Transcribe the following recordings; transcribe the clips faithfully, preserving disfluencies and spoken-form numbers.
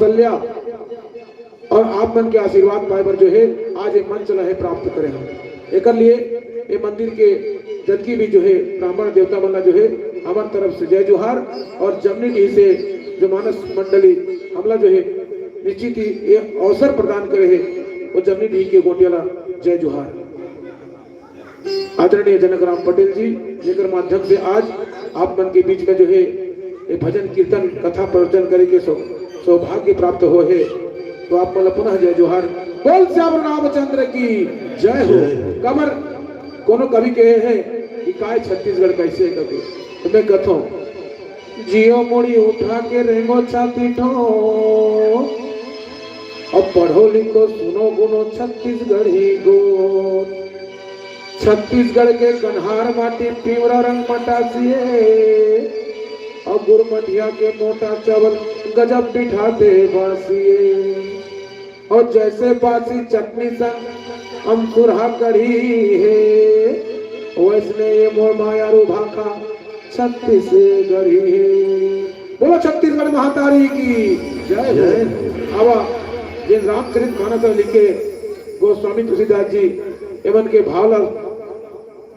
कौशल्या और आप मन के आशीर्वाद पाए बर जो है आज ये मंच ला है प्राप्त करे हम। एकर लिए ये मंदिर के जतकी भी जो है ब्राह्मण देवता मन ला जो है हमर तरफ से जय जोहार और जमनी डीह से जो मानस मंडली हमला जो है निश्चित ही ये अवसर प्रदान करे है वो जमनी डीह के गोटिया ला जय जोहार। आदरणीय जनक राम पटेल जी, जेकर माध्यम से आज आप मन के बीच में जो है ये भजन कीर्तन कथा प्रवचन करे के सौ-, सौभाग्य प्राप्त हो है, तो आप मन ला पुनः जय जोहार। बोल श्याम रामचंद्र की जय हो। जय हो। काबर कोनो कवि कहे हैं कि काय छत्तीसगढ़ कैसे कवि, तो मैं कथों जियो मुड़ी उठा के रेंगो छाती ठो, अब पढ़ो लिखो सुनो गुनो छत्तीसगढ़ी गो। छत्तीसगढ़ के कन्हार माटी पिवरा रंग मटासिए, और गुरमटिया के मोटा चावल गजब बिठाते बासिए। और जैसे बासी चटनी संग अमसुरहा कढ़ी है, वैसने ये मोर मायारू भाखा छत्तीसगढ़ी है। बोलो छत्तीसगढ़ महातारी की जय हो। जय हो। अब जिन रामचरित मानस लिखे गोस्वामी तुलसीदास जी, एमन के भाव ला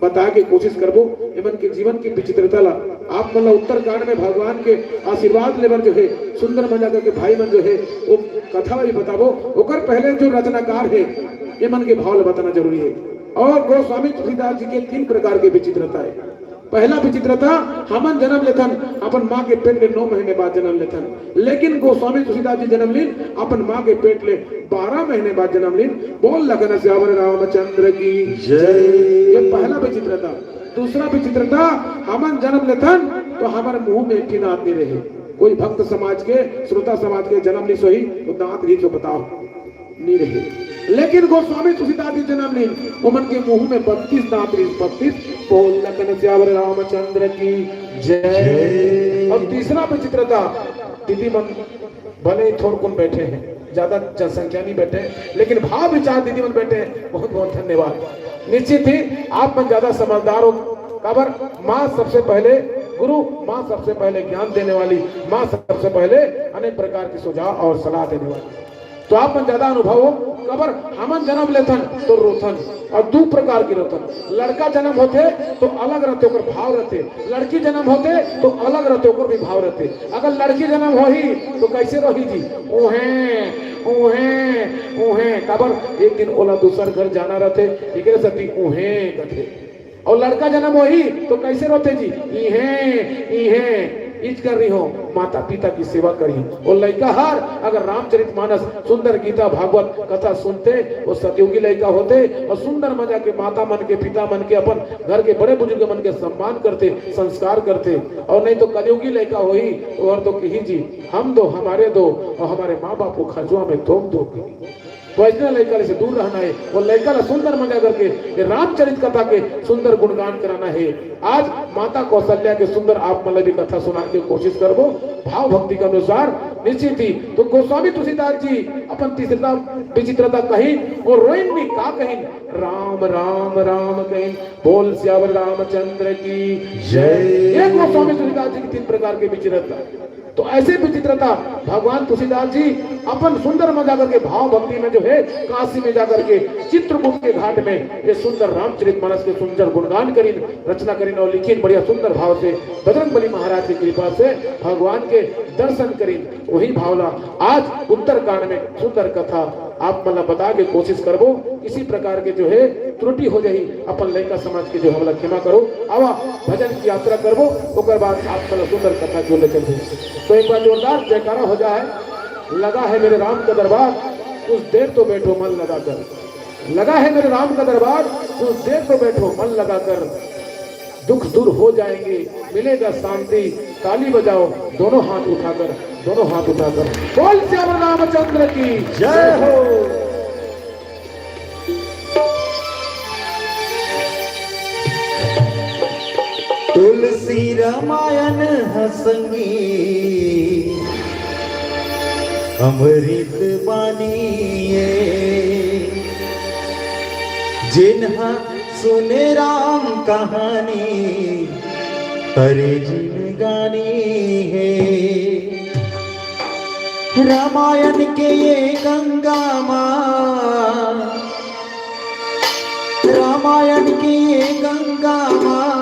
बताए के कोशिश करबो, एमन के जीवन की विचित्रता ला। आप मन ला उत्तरकांड में भगवान के आशीर्वाद लेबर जो है सुंदर मजा करके भाई मन जो है वो कथा ला भी बताबो। ओकर पहले जो रचनाकार है एमन के भाव ला बताना जरूरी है। और गोस्वामी तुलसीदास जी के तीन प्रकार के विचित्रता है। पहला विचित्रता, हमन जन्म लेथन अपन माँ के पेट ले नौ महीने बाद जन्म लेथन, लेकिन गोस्वामी तुलसीदास जी जन्म लीन अपन माँ के पेट ले बारह महीने बाद जन्म लीन। बोल लखन सियावर रामचंद्र की जय। ये पहला विचित्रता। दूसरा विचित्रता, हमन जन्म लेथन तो हमारे मुंह में एक ठिन दांत नहीं रहे। कोई भक्त समाज के, श्रोता समाज के जन्म नहीं सोही तो दांत नहीं तो बताओ नहीं रहे। लेकिन गोस्वामी तुलसीदास जी जन्म लीन, ओमन के मुंह में बत्तीस दांत रहिस, बत्तीस। बोल लखन सियावर रामचंद्र की जय। जय। और तीसरा विचित्रता, दीदी मन भले ही थोड़कुन बैठे हैं, ज्यादा जनसंख्या नहीं बैठे, लेकिन भाव विचार दीदी मन बैठे हैं। बहुत बहुत धन्यवाद। निश्चित ही आप मन ज्यादा समझदार हो, काबर माँ सबसे पहले गुरु, माँ सबसे पहले ज्ञान देने वाली, माँ सबसे पहले अनेक प्रकार के सुझाव और सलाह देने वाली। तो आप मन ज्यादा अनुभव हो, काबर हमन जन्म लेथन तो रोथन, और दू प्रकार के रोथन। लड़का जन्म होथे तो अलग रहथे, ओकर भाव रहथे, लड़की जन्म होथे तो अलग रहथे, ओकर भी भाव रहथे। अगर लड़की जन्म होही तो कैसे रही जी? उहें, उहें, उहें। काबर एक दिन ओला दूसर घर जाना रहथे, एकरे सेती उहें कथे। और लड़का जन्म होही तो कैसे रोथे जी? इहें, इहें, इज कर रही हो, माता पिता की सेवा करी। और लड़का हर अगर रामचरित मानस, सुंदर गीता, भागवत कथा सुनते, वो सतयुगी लड़का होते और सुंदर मजा के माता मन के, पिता मन के, अपन घर के बड़े बुजुर्ग मन के सम्मान करते, संस्कार करते। और नहीं तो कलयुगी लड़का होही, वो हर तो कही जी, हम दो, हमारे दो, और हमारे माँ बाप को खजुआ में तोप दो। तो अइसने लइका ले से दूर रहना हे। वो लइका ला सुंदर मजा करके ये रामचरित कथा के सुंदर गुणगान कराना हे। आज माता कौशल्या के सुंदर आप मन ला भी कथा सुनाए के कोशिश करबो भाव भक्ति के अनुसार। निश्चित ही तो गोस्वामी तुलसीदास जी अपन तीसरा विचित्रता कहिन और रोइन भी का कहिन, राम राम राम कहिन। बोल सियावर रामचंद्र की जय। ये गोस्वामी तुलसीदास जी की तीन प्रकार के विचित्रता। तो ऐसे विचित्रता भगवान तुलसीदास जी अपन सुंदर मजा करके भाव भक्ति में जो है काशी में जाकर के चित्रकूट के घाट में ये सुंदर रामचरित मानस के सुंदर गुणगान करिन, रचना करिन और लिखिन बढ़िया सुंदर भाव से। बजरंग बली महाराज की कृपा से भगवान के दर्शन करिन। वही भावना आज उत्तरकांड में सुंदर कथा आप मन ला बता के कोशिश करबो। किसी प्रकार के जो है त्रुटि हो जाही, अपन लइका समाज के जो हमला क्षमा करो। आवा भजन की यात्रा करबो, ओकर बाद आप मन ला सुंदर कथा जोड़े चलबो। तो एक बार जोरदार जयकारा हो जाए। लगा है मेरे राम का दरबार, कुछ देर तो बैठो मन लगाकर। लगा है मेरे राम का दरबार, कुछ देर तो बैठो मन लगाकर। दुख दूर हो जाएंगे, मिलेगा शांति। ताली बजाओ दोनों हाथ उठाकर, दोनों हाथ उठाकर। बोल श्याम रामचंद्र की जय हो। तुलसी रामायण ह संगी अमृत बानी ये, जिन्हा सुने राम कहानी तरे जिनगानी हे। रामायण के ये गंगा माँ, रामायण के ये गंगा माँ,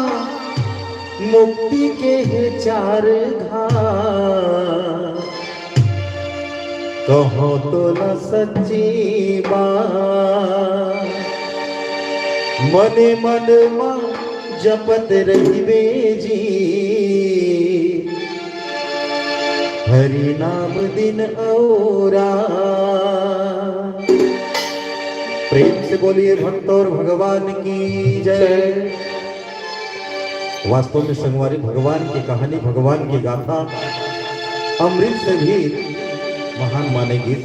मुक्ति के हे चार घाट। कहो तोला सच्ची बात, मने मन मा जपत रहिबे जी, हरि नाम दिन अउ रात। प्रेम से बोलिए भक्त और भगवान की जय। वास्तव में संगवारी, भगवान की कहानी, भगवान की गाथा अमृत से भी महान माने गीस।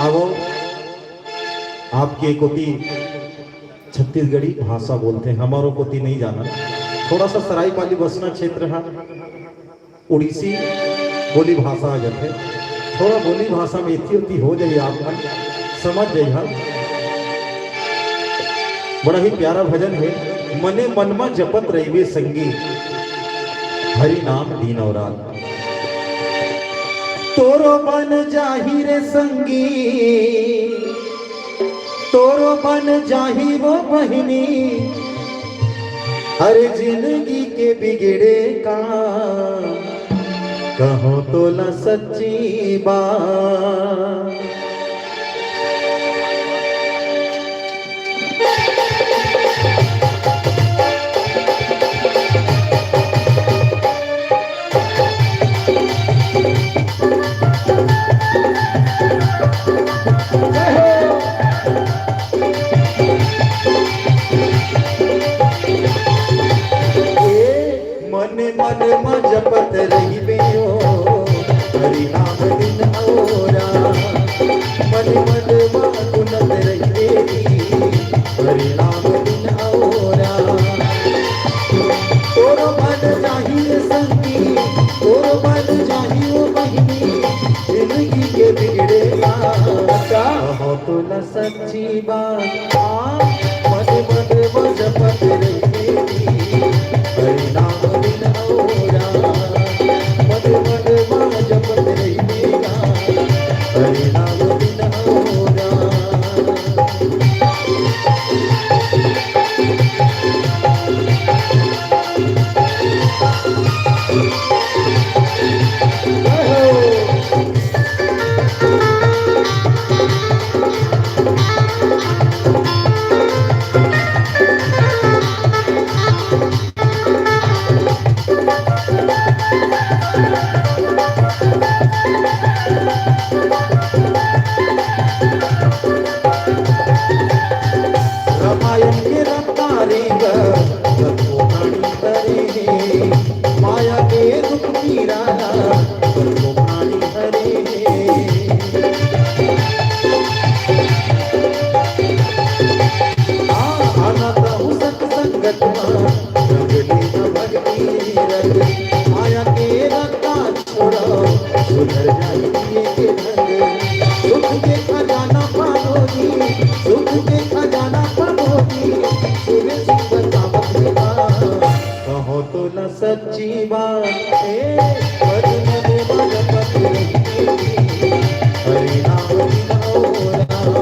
आवो, आपके कोती छत्तीसगढ़ी भाषा बोलथे, हमरो कोती नहीं जाना। थोड़ा सा सरायपाली बसना क्षेत्र है, उड़ीसी बोली भाषा आ जाथे। थोड़ा बोली भाषा में इतनी उतनी हो जाइए, आप मन समझ जाइए। हाँ, बड़ा ही प्यारा भजन है। मने मन मा जपत रहिबे संगी, हरि नाम दिन अउ रात। तोरो बन जाही रे संगी, तोरो बन जाही वो बहिनी, अरे जिंदगी के बिगड़े काम, कहो तोला सच्ची बात। मन मन म जपत रहिबे ओ, हरि नाम दिन अउ रात। मन मन म गुनत रहिबे, हरि नाम दिन अउ रात। तोर बन जाही रे संगी, तोर बन जाही ओ बहिनी, जिंदगी के बिगड़े रास्ता। कहो तोला सच्ची बात, आ, मन मन म जपत रहिबे, हरि नाम दिन अउ रात। मन मन म जपत रहिबे, हरि नाम दिन अउ रात। रामायण के रत्ता रे ग, कतको प्राणी हरे हे, माया के दुख पीरा ला, कतको प्राणी हरे हे। आ, आना ताहू सत संगत मा, रंग लेना भक्ति रंग, माया के रत्ता छोड़ो, सुधर जाई जिए के ढंग। सुख के खजाना पाबो जी, सुख के खजाना पाबो जी, सुने सुंदर पावत में बात। कहो तोला सच्ची बात, ए, मन मन म जपत रहिबे, हरि नाम दिन अउ रात।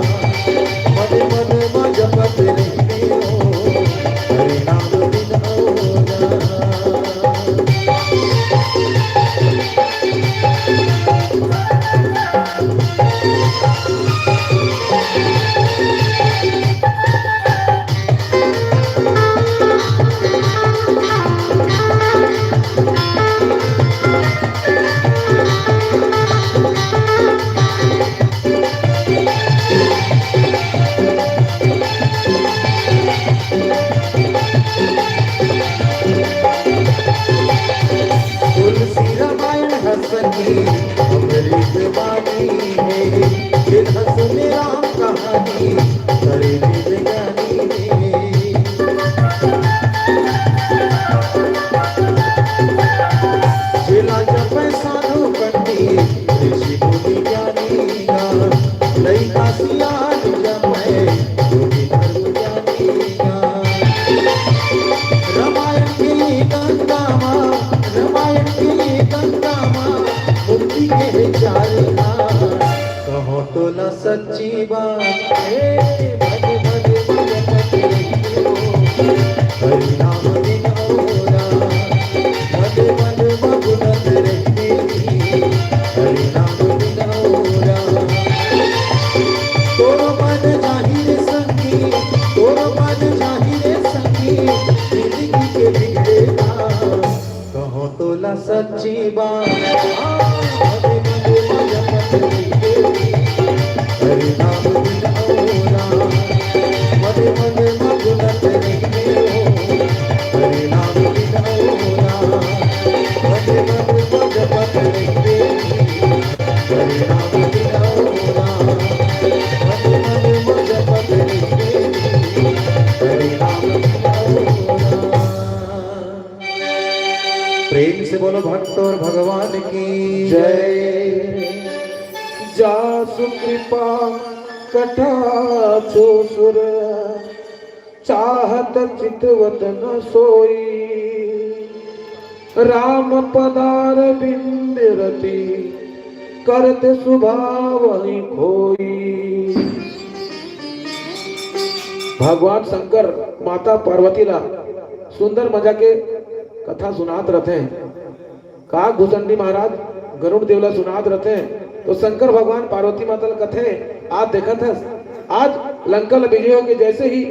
मन मन म जपत रहिबे ओ, हरि नाम दिन अउ रात। तुलसी रामायण ह संगी अमृत बानी हे, जेन ह सुने राम कहानी करे जिंदगानी हे। जेला जपय साधु पंडित ऋषि मुनि ज्ञानी गा, लइका सियान जपय जोगी धर्म ज्ञानी गा। रामायण के गंगा मा, रामायण के गंगा मा, मुक्ति कहो तोला सच्ची बात, ए, भज, भज, भज, भज, हरि नाम बिन औरा, भज, भज, भज, भज, हरि नाम बिन औरा। तोरो भज जाहि रे संगी, तोरो भज जाहि रे संगी, जिंदगी के बिगड़े काम। कहो तोला सच्ची बात, हाँ, भज, भज, भज, भज, हरि नाम बिन औरा, भज, भज, भज, भज, हरि नाम बिन औरा, भज, भज, भज, भज, हरि नाम बिन औरा, भज, भज, भज, भज, हरि नाम बिन औरा। प्रेम से बोलो भक्त और भगवान की जय। जासु कृपा कटाक्षो सुर, चाहत चितवत न सोई। राम पदार बिंद रति, करत सुभावहि खोई। भगवान शंकर माता पार्वती ला सुंदर मजा के कथा सुनात रथे। का घुसंडी महाराज गरुड़ देव ला सुनात रथे, तो शंकर भगवान पार्वती माता ला कथे, "आज देखत हस, आज लंका ला विजय होके जैसे ही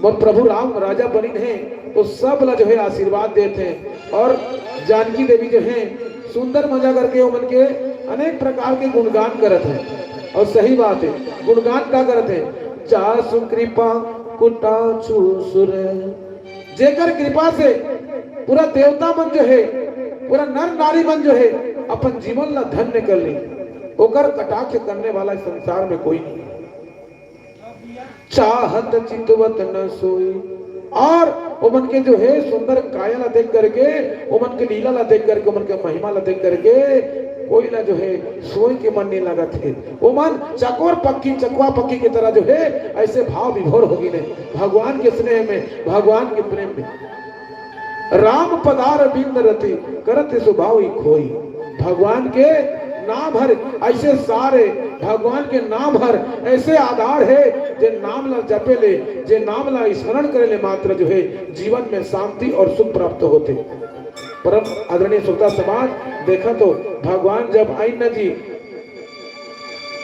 मोर प्रभु राम राजा बनिन हे, तो सब ला जो है आशीर्वाद देत हे।" और जानकी देवी जो है सुंदर मजा करके ओमन के अनेक प्रकार के गुणगान करत हे। और सही बात हे, गुणगान का करत हे? "जासु कृपा कुटाचु सुर।" जेकर कृपा से पूरा देवता मन जो है, पूरा नर नारी मन जो है, अपन जीवन ला धन्य कर ली, ओकर कटाक्ष करने वाला संसार में कोई नहीं। चाहत चितवत न सोई। और ओमन के जो है सुंदर काया ला देख करके, ओमन के लीला ला देख करके, ओमन के महिमा ला देख करके कोई ला जो है सोई के मन नहीं लगत है। ओमन चकोर पक्षी, चकवा पक्षी की तरह जो है ऐसे भाव विभोर हो गई ने भगवान के स्नेह में, भगवान के प्रेम में। राम पदार बिंद रति, करत सुभावहि खोई। भगवान के नाम हर ऐसे सार हे, भगवान के नाम हर ऐसे आधार हे, जे नाम ला जपे ले, जे नाम ला स्मरण करे ले मात्र जो है जीवन में शांति और सुख प्राप्त होथे। परम आदरणीय श्रोता समाज, देखा तो भगवान जब आइन न जी,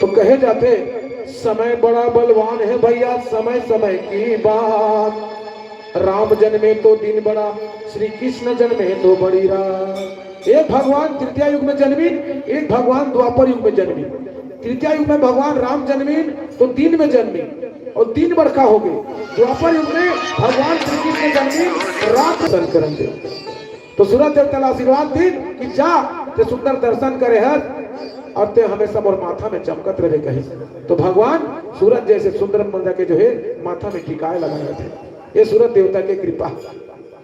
तो कहे जाथे, समय बड़ा बलवान है भैया, समय समय की बात। राम जन्मे तो दिन बड़ा, श्री कृष्ण जन्मे तो बड़ी रात। एक भगवान तृतीया युग में जन्मिन, एक भगवान द्वापर युग में जन्मिन। तृतीया युग में भगवान राम जन्मिन तो दिन में जन्मिन और दिन बड़का हो गए। द्वापर युग में भगवान श्री कृष्ण जन्मिन, रात दर्शन करेंगे। तो सूरज देवता ला आशीर्वाद दिन कि जा, ते सुंदर दर्शन करे हस और ते हमेशा मोर माथा में चमकत रहे कहिस। तो भगवान सूरज जैसे सुंदर मजा के जो है माथा में टिकाए लगाए थे। ये सूरज देवता के कृपा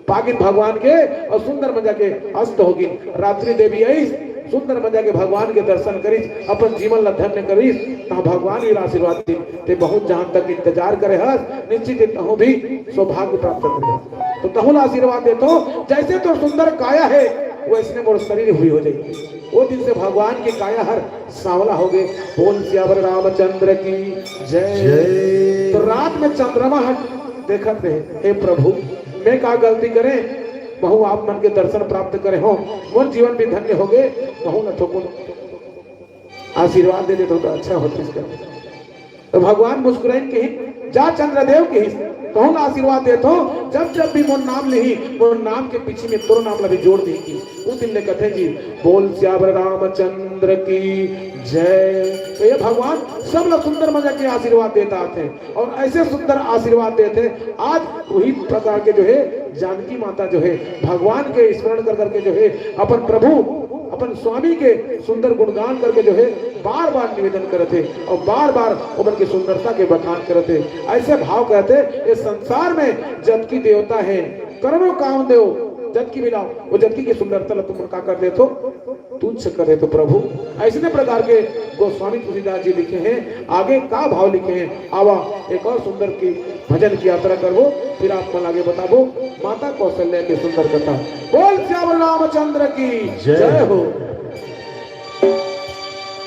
पागिन भगवान के और सुंदर मजा के अस्त होगिन। रात्रि देवी आई, सुंदर मजा के भगवान के दर्शन करिस, अपन जीवन ला धन्य करिस। ता भगवान भी आशीर्वाद दिन, ते बहुत जहां तक इंतजार करे हस, निश्चित ही तहूं भी सौभाग्य प्राप्त करे। तो तहूं ला आशीर्वाद देथों, जैसे तोर सुंदर काया है, वैसने मोर शरीर हुई हो जाए। वो दिन से भगवान के काया हर सांवला हो गए। बोल सियावर रामचंद्र की जय। जय। तो रात में चंद्रमा हर देखत रहे, हे प्रभु, मैं का गलती करे, महूं आप मन के दर्शन प्राप्त करे हों, मोर जीवन भी धन्य हो गए, महूं न थोकुन आशीर्वाद दे देथों तो अच्छा होतिस। तो भगवान मुस्कुराइन कहिन, जा चंद्रदेव कहिस, तहूं ला आशीर्वाद देथों, जब जब भी मोर नाम लिही, मोर नाम के पीछे में तोर नाम ला भी जोड़ दिही। उस दिन ले कथे जी, बोल सियावर रामचंद्र की जय। तो ये भगवान सब ला सुंदर मजा के आशीर्वाद देत आथे और ऐसे सुंदर आशीर्वाद देथे। आज वही प्रकार के जो है जानकी माता जो है भगवान के स्मरण कर करके जो है अपन प्रभु, अपन स्वामी के सुंदर गुणगान करके जो है बार बार निवेदन करत हे और बार बार ओमन के सुंदरता के बखान करत हे। ऐसे भाव करत हे, ये संसार में जतकी देवता है, करोड़ों कामदेव जतकी मिलाओ, वो जतकी की सुंदरता ला तुम का कर देथो, तुच्छ कर देथो प्रभु। ऐसने प्रकार के गोस्वामी तुलसीदास जी लिखे हैं। आगे का भाव लिखे हैं, आवा एक और सुंदर की भजन की यात्रा करबो, फिर आप मन आगे बताबो माता कौशल्या के सुंदर कथा। बोल सियावर रामचंद्र की जय। जय हो।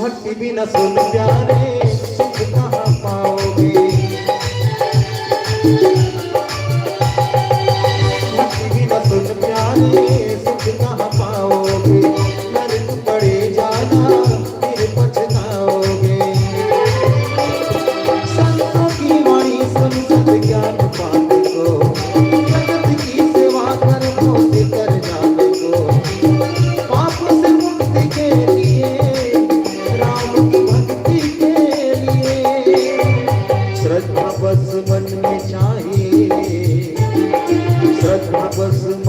भक्ति बिना सुन प्यारे, सुख कहाँ पाओगे? भक्ति बिना सुन प्यारे, सुख कहाँ पाओगे? नरक पड़े जाना, फिर पछताओगे। संतों की वाणी सुन सत ज्ञान पाने को, जगत की सेवा कर्मों से करना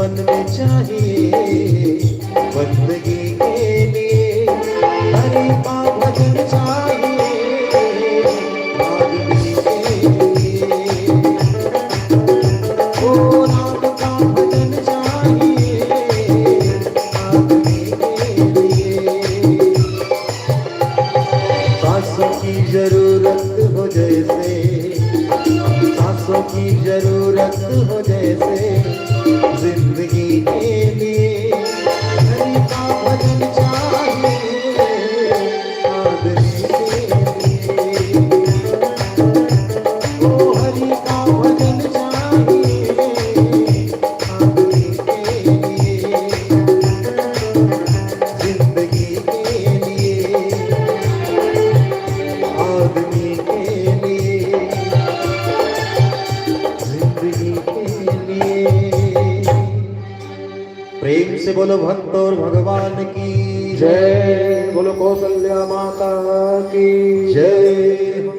मन में चाहिए बंदगी के लिए, हरि का भजन चाहिए आदमी के लिए। ओ राम का भजन चाहिए आदमी के लिए। सांसों की जरूरत हो जैसे, सांसों की जरूरत हो जैसे, जिंदगी के लिए हरि का भजन चाहिए आदमी के लिए। ओ हरि का भजन चाहिए आदमी के लिए, जिंदगी के लिए, आदमी के लिए, जिंदगी के लिए। प्रेम से बोलो भक्त और भगवान की जय। बोलो कौशल्या माता की जय।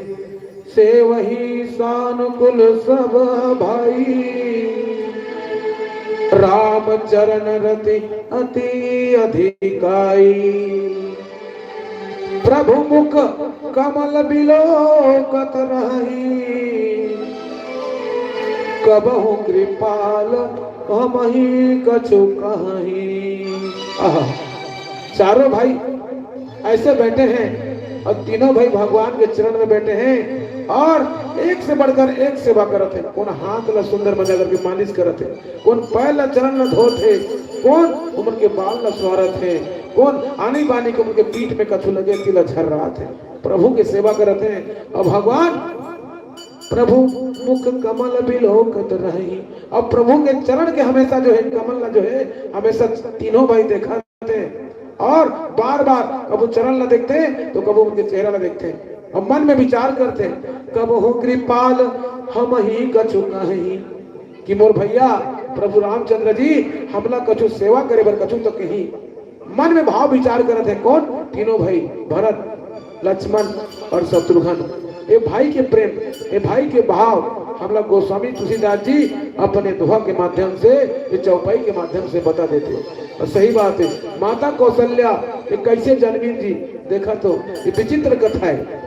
सेवहि सानुकूल सब भाई, राम चरण रति अति अधिकाई। प्रभु मुख कमल बिलोकत रही, कबहु कृपाल हमहि कछु कही। आहा, चारों भाई ऐसे बैठे हैं और तीनों भाई भगवान के चरण में बैठे हैं और एक से बढ़कर एक सेवा करत है। कोन हाथ ला सुंदर मजा करके मालिश करत है, कोन पैर ला चरण ला धोत है, कोन उमन के बाल ला स्वारत है, कोन आनी बानी के उनके पीठ में कछु लगे तिला झर्रात है, प्रभु के सेवा करत है। और भगवान प्रभु मुख कमल बिलोकत रही, और प्रभु के चरण के हमेशा जो है कमल ला जो है हमेशा तीनों भाई देखा थे और बार बार कबू चरण ला देखते हैं तो कबू उनके चेहरा ला देखते हैं और मन में विचार करते हैं, कबहु कृपाल हमहि कछु कही, कि मोर भैया प्रभु रामचंद्र जी हमला कछु सेवा करे बर कछु तो कही। मन में भाव विचार करत है कोन? तीनों भाई भरत, लक्ष्मण और शत्रुघ्न। ये भाई के प्रेम, ये भाई के भाव हमला गोस्वामी तुलसीदास जी अपने दोहा के माध्यम से, ये चौपाई के माध्यम से बता देते हैं। और सही बात है, माता कौशल्या ये कैसे जन्मी जी, देखा तो ये विचित्र कथा है।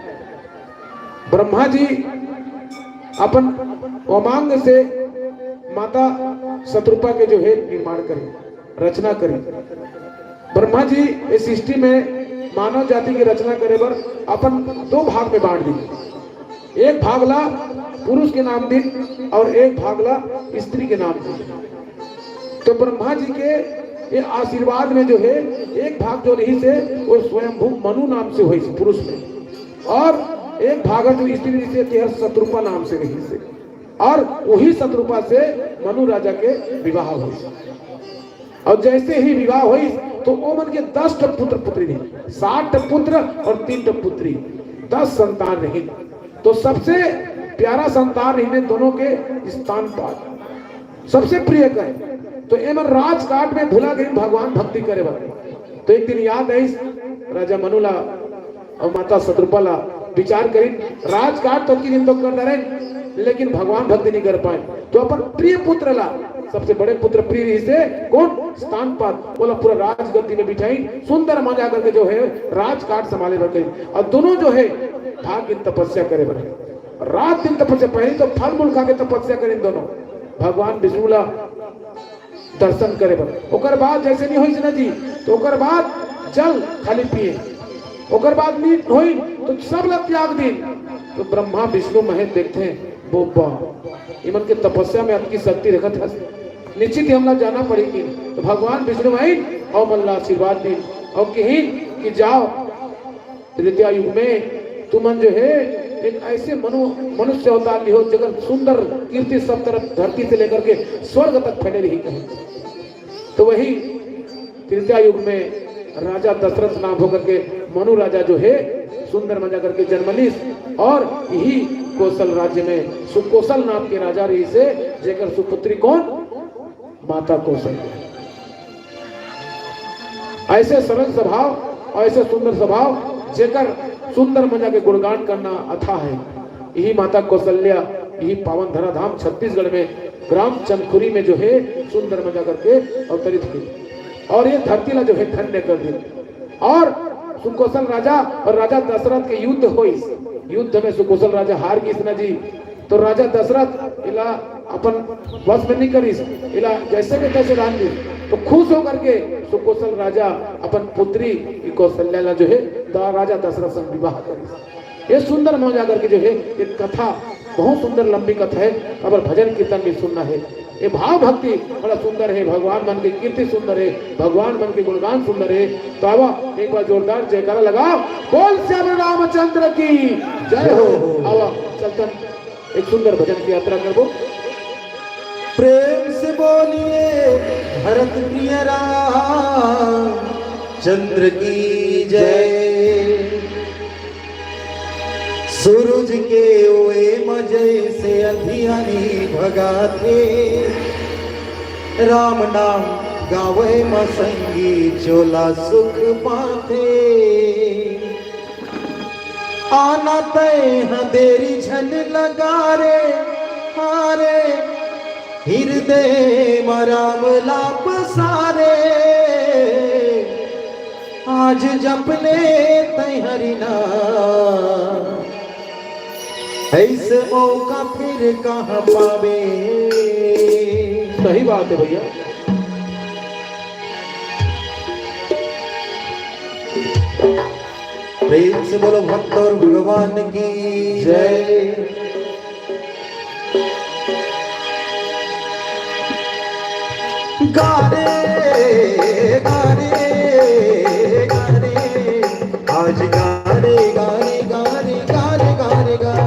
ब्रह्मा जी अपन वामांग से माता शतरूपा के जो है निर्माण करे, रचना करे। ब्रह्मा जी इस सृष्टि में मानव जाति की रचना करे बर अपन दो भाग में बांट दी। एक भाग ला पुरुष के नाम दिन और एक भाग ला स्त्री के नाम दिन। तो ब्रह्मा जी के ये आशीर्वाद में जो है एक भाग जो रही से वो स्वयंभू मनु नाम से हुई पुरुष में, और एक भाग जो स्त्री रही से तेहर शतरूपा नाम से रही से, और वही शतरूपा से मनु राजा के विवाह हुई। और जैसे ही विवाह हुई तो ओमन के दस ठो पुत्र पुत्री रही, सात ठो पुत्र और तीन ठो पुत्री, दस संतान रही। तो सबसे प्यारा संतान रही दोनों के स्तनपाद, सबसे प्रिय कहे। तो एमन राजकाट में भुला गई भगवान भक्ति करे बर। तो एक दिन याद आई राजा मनु ला और माता शतरूपा ला, विचार करिन, राजकाट तो की दिन तो कर डारेन, लेकिन भगवान भक्ति नहीं कर पाए। तो अपन प्रिय पुत्र ला, सबसे बड़े पुत्र प्रिय रही से कोन? स्तनपाद, बोला पूरा राजगद्दी में बिठाई, सुंदर मजा करके जो है राजकाट संभाले बर कही। और दोनों जो है भाग दिन तपस्या करे बर, रात दिन तपस्या, पहले तो फल मूल खा के तपस्या करें दोनों, भगवान विष्णु ला दर्शन करे बर। ओकर बाद जैसे नहीं होइस ना जी, तो ओकर बाद जल खाली पिए, ओकर बाद नहीं होई तो सब ला त्याग दिन। तो ब्रह्मा विष्णु महेश देखते हैं, बोबा, इमन के तपस्या में अतकी शक्ति रखत हस, निश्चित ही हमला जाना पड़ेगी। तो भगवान विष्णु भाई और मन ला आशीर्वाद दिन और कहिन कि जाओ, त्रेता युग में तुमन जो है एक ऐसे मनु-, मनुष्य अवतार लिहो जगह सुंदर कीर्ति सब तरफ धरती से लेकर के स्वर्ग तक फैले रही कहे। तो वही त्रेता युग में राजा दशरथ नाम होकर के मनु राजा जो है सुंदर मजा करके जन्म लीस और यही कोसल राज्य में सुकोसल नाम के राजा रही से, जेकर सुपुत्री कोन? माता कौशल्या। ऐसे सरल स्वभाव और ऐसे सुंदर स्वभाव, जेकर सुंदर मजा के गुणगान करना अथा है। यही माता कौशल्या, यही पावन धराधाम छत्तीसगढ़ में ग्राम चंदखुरी में जो है सुंदर मजा करके अवतरित हुई और ये धरती ला जो है धन्य कर दी। और सुकोसल राजा और राजा दशरथ के युद्ध होइस। युद्ध में सुकोसल राजा हार गिस ना जी, तो राजा दशरथ इला अपन वश में नहीं करिस, इला जैसे के तैसे रहन दिस। तो खुश होकर के सुकोसल राजा अपन पुत्री कौशल्या ला जो है दा-, राजा दशरथ संग विवाह करिस। ये सुंदर मजा करके जो है एक कथा, बहुत सुंदर लंबी कथा है। अब भजन कीर्तन भी सुनना है। ये भाव भक्ति बड़ा सुंदर है, भगवान मन के कीर्ति सुंदर है, भगवान मन के गुणगान सुंदर है। तो आवा एक बार जोरदार जयकारा लगा, बोल श्याम रामचंद्र की जय हो। आवा चलतन एक सुंदर भजन की यात्रा करबो। प्रेम से बोलिए भरत प्रिय राम चंद्र की जय। सूरज के ओए म जैसे अंधियारी भगाथे, राम नाम गावे म संगी चोला सुख पाथे। आना तय ह देरी झन लगा रे, हारे हिरदे म राम लाप सारे। आज जपले तैं हरि नाम, ऐसे मौका फिर कहाँ पावे। सही बात है भैया। प्रेम से बोलो भक्त और भगवान की जय। गारे, गारे, गारे, आज गारे, गारे, गारे, गारे, गारे, गारे।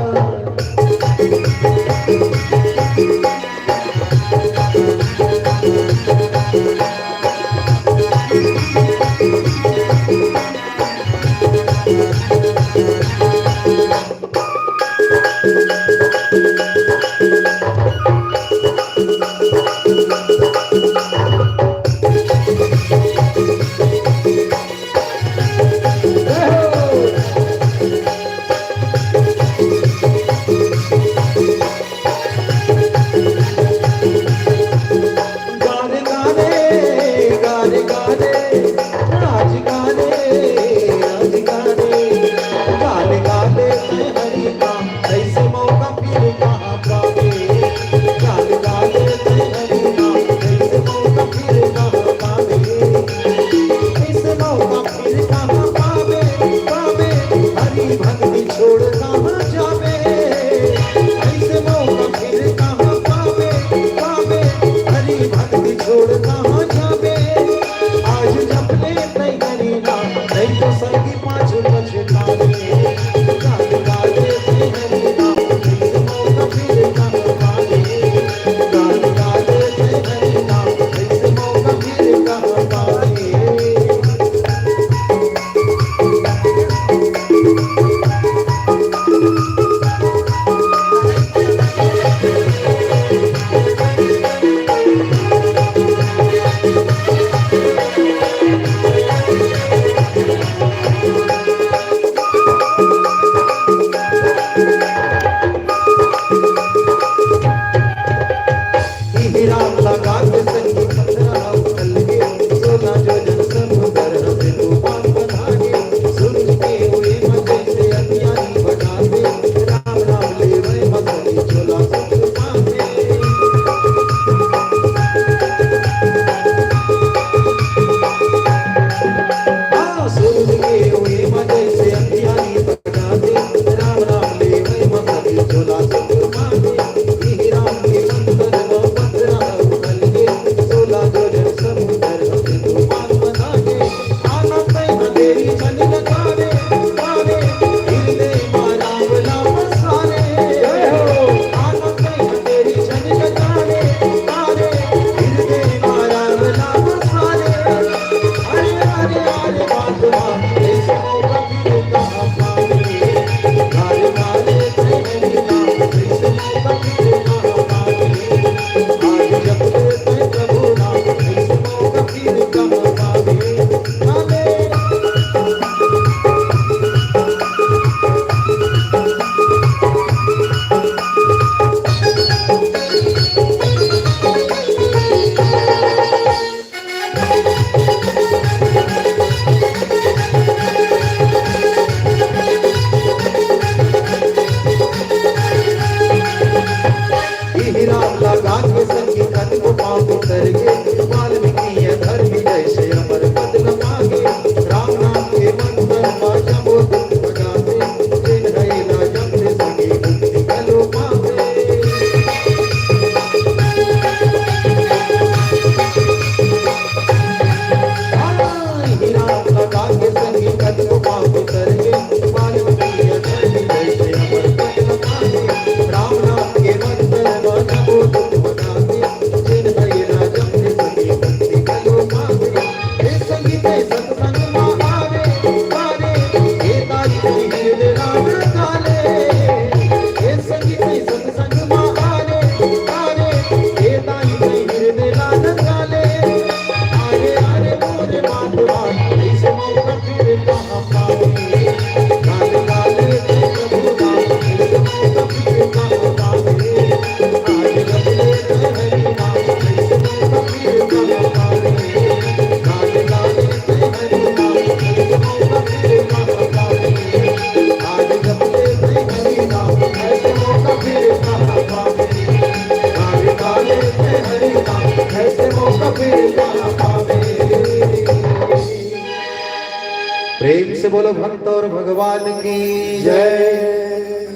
से बोलो भक्त और भगवान की जय।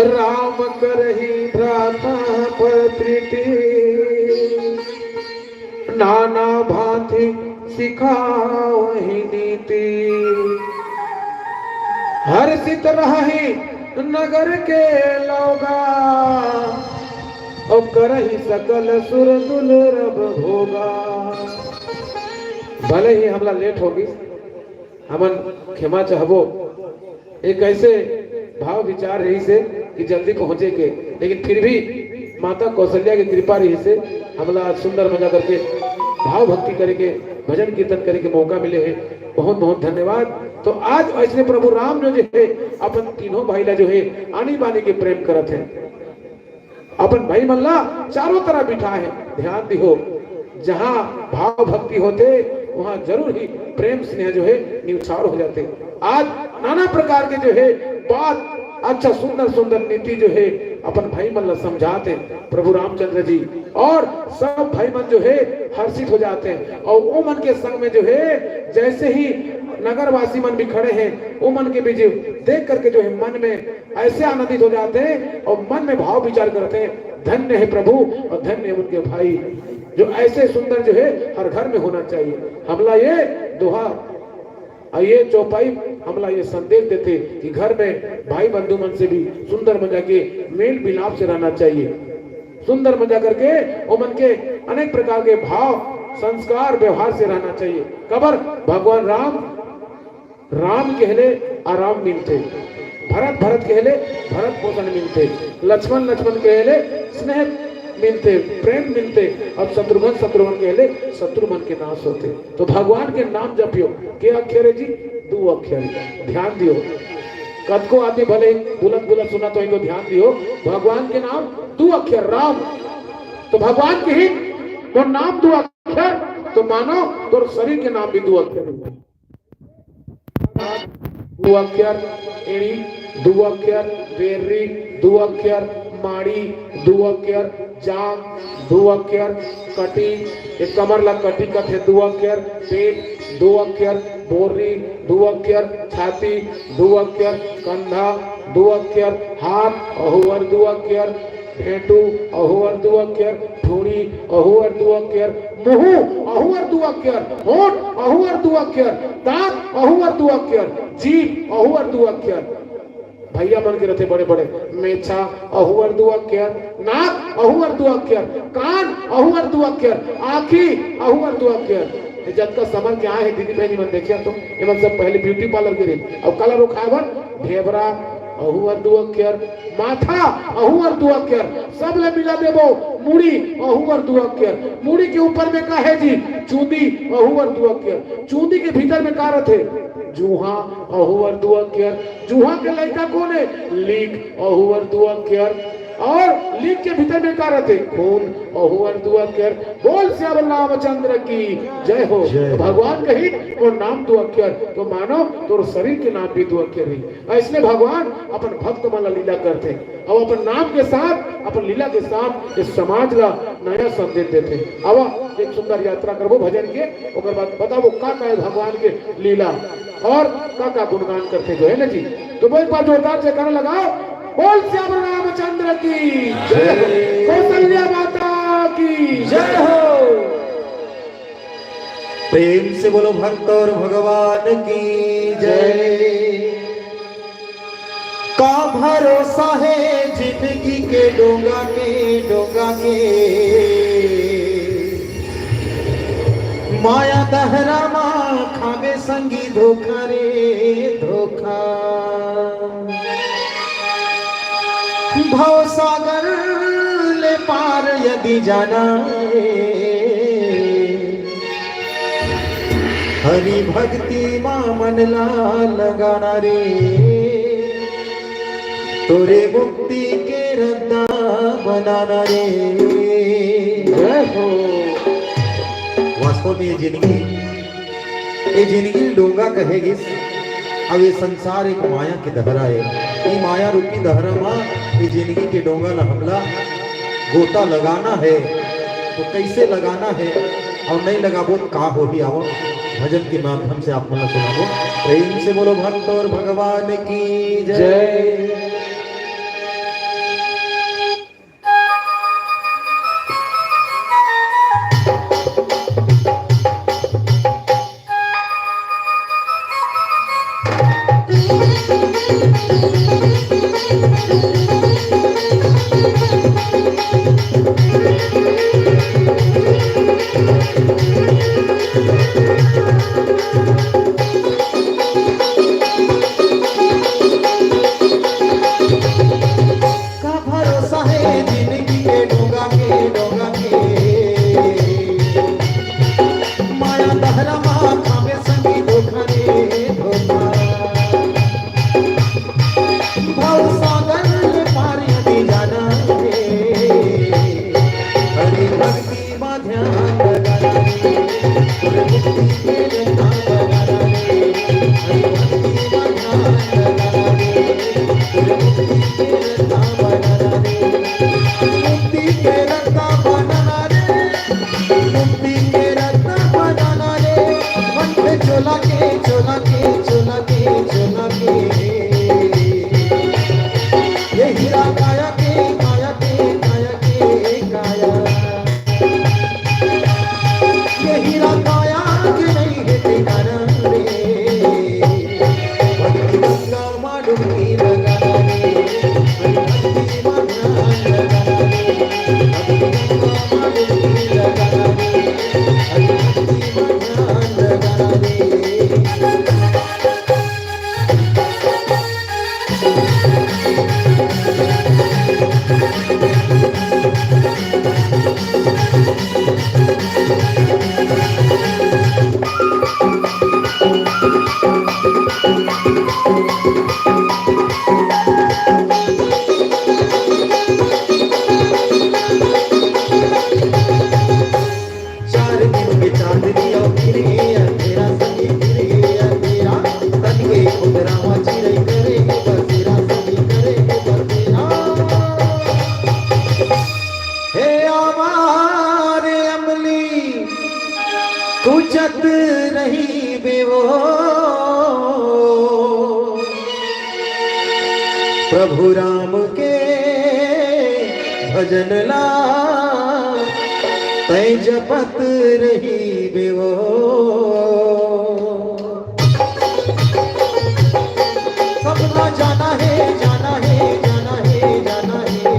राम करहि भ्राता पर प्रीति, नाना भांति सिखावहि नीति। हर्षित रहहि नगर के लोगा, और करहि सकल सुर दुलरभ भोगा। भले ही हमला लेट होगी, हमन क्षमा चाहबो। एक ऐसे भाव विचार रहिसे कि जल्दी पहुंचे के, लेकिन फिर भी माता कौशल्या की कृपा रहिसे हमला आज सुंदर मजा करके भाव भक्ति करे के, भजन कीर्तन करे के मौका मिले हे। बहुत बहुत धन्यवाद। तो आज ऐसने प्रभु राम जो, जो हे अपन तीनों भाई ला जो हे आनी बानी के प्रेम करत हे। अपन भाई मन ला चारों तरफ बिठा हे। ध्यान दिहो, जहां भाव भक्ति होथे, वहां जरूर ही प्रेम स्नेह जो हे निउछावर हो जाथे। आज नाना प्रकार के जो हे बात, अच्छा सुंदर सुंदर नीति जो हे अपन भाई मन ला समझाथे प्रभु रामचंद्र जी, और सब भाई मन जो हे हर्षित हो जाथे। और वो मन के संग में जो हे, जैसे ही नगरवासी मन भी खड़े हे, वो मन के भी जो देख करके जो हे मन में ऐसे आनंदित हो जाथे और मन में भाव विचार करथे, धन्य हे प्रभु और धन्य हे उनके भाई, जो ऐसे सुंदर जो हे हर घर में होना चाहिए। हमला ये दोहा और ये चौपाई हमला ये संदेश देथे कि घर में भाई बंधु मन से भी सुंदर मजा के मेल मिलाप से रहना चाहिए। सुंदर मजा करके वो मन के अनेक प्रकार के भाव, संस्कार, व्यवहार से रहना चाहिए। काबर भगवान राम राम कहले आराम मिलथे, भरत भरत कहले भरत पोषण मिलथे, लक्ष्मण लक्ष्मण कहले स्नेह मिलथे, प्रेम मिलथे, और शत्रुघ्न शत्रुघ्न कहले शत्रु मन के नाश होथे। तो भगवान के नाम जपियो, के अक्षर हे जी? दू अक्षर। ध्यान दियो, कतको आदमी भले बुलंद बुलंद सुनत होही तो ध्यान दियो, भगवान के नाम दू अक्षर राम। तो भगवान के ही वो नाम दू अक्षर, तो मानो तोर शरीर के नाम भी दू अक्षर हे। दू अक्षर एड़ी, दू अक्षर बेर्री, दू अक्षर माड़ी, दू अक्षर जांग, दू अक्षर कटी, ये कमर ला कटी कथे, दू अक्षर पेट, दू अक्षर बोर्री, दू अक्षर छाती, दू अक्षर कंधा, दू अक्षर हाथ, अहू बर दू अक्षर भेंटू, अहू बर दू अक्षर ठूड़ी, अहू बर दू अक्षर मुहूं, अहू बर दू अक्षर होंठ, अहू बर दू अक्षर दांत, अहू बर दू अक्षर जीभ, अहू बर दू अक्षर। भैया मन के रथे बड़े बड़े मेछा, अहू बर दू अक्षर नाक, अहू बर दू अक्षर कान, अहू बर दू अक्षर आंखी, अहू बर दू अक्षर। ये जतका समर के आए हे दीदी बहनी मन देखिया तो ये मन सब पहले ब्यूटी पार्लर के रही, अब कलर उखाए बर ढेबरा, अहू बर दू अक्षर माथा, अहू बर दू अक्षर, सब ले मिला देबो मुड़ी, अहू बर दू अक्षर। मुड़ी के ऊपर में का हे जी? चूंदी, अहू बर दू अक्षर। चूंदी के भीतर में का रथे? जूहा, अहू बर दू अक्षर। जूहा के लइका कोन हे? लीक, अहू बर दू अक्षर। और लीक के भीतर में का रथे? खून, अहू बर दू अक्षर। बोल सियावर रामचंद्र की जय हो। जय हो। भगवान कही वो नाम दू अक्षर, तो मानो तोर शरीर के नाम भी दू अक्षर ही। अइसने भगवान अपन भक्त मन ला लीला करथे, अउ अपन नाम के साथ, अपन लीला के साथ ये समाज ला नया संदेश देथे। अब एक सुंदर यात्रा करबो भजन के, ओकर बाद बताबो का का हे भगवान के लीला और का का गुणगान करथे जो हे ना जी। तो वो एक बार जोरदार जयकारा लगाओ, बोल सियावर रामचंद्र की जय हो, जय। कौशल्या माता की जय हो। प्रेम से बोलो भक्त और भगवान की जय। का भरोसा हे जिंदगी के डोंगा के, डोंगा के। माया दहरा मा खाबे संगी धोखा रे धोखा। भव सागर ले पार यदि जाना हे, हरि भक्ति मा मन ला लगाना रे, तोरे मुक्ति के रद्दा बनाना रे। जय हो। वास्तव में ये जिंदगी, ये जिंदगी डोंगा कहे गिस। अब ये संसार एक माया के दहरा हे। ये माया रूपी दहरा मा ये जिंदगी के डोंगा ला हमला गोता लगाना हे, तो कैसे लगाना हे अउ नहीं लगाबो तो का होही? आवो भजन के माध्यम से आप मन ला सुनाबो। प्रेम से बोलो भक्त और भगवान की जय। जय। का भरोसा हे जिनगी के डोंगा के, डोंगा के। माया दहरा मा खावे संगी धोखा रे धोखा। भव सागर पार यदि जाना हे, हरि भक्ति मा ध्यान लगाना हे। हरि भक्ति के रंगा बनाना हे, हरि भक्ति मा ध्यान लगाना हे। हरि भक्ति के रंगा बनाना हे, मुक्ति के रंगा बनाना हे। मुक्ति के रत्न बनाना रे, मन के चोला के, चोला के, चोला के, चोला के। ये हीरा काया के, काया के, काया के, काया। ये हीरा काया के नहीं है ठिकाना रे। भक्ति गंगा चार दिन के चांदनी अउ फिर गे अंधेरा, सखी फिर गे अंधेरा। तन के खुदरा मा चिरई करे हे बसेरा, सखी करे हे बसेरा। हे आवारे अमली कुचत रहिबे वो, प्रभु राम के भजन ला तैं जपत रहिबे वो। सबला जाना हे, जाना हे, जाना हे, जाना हे।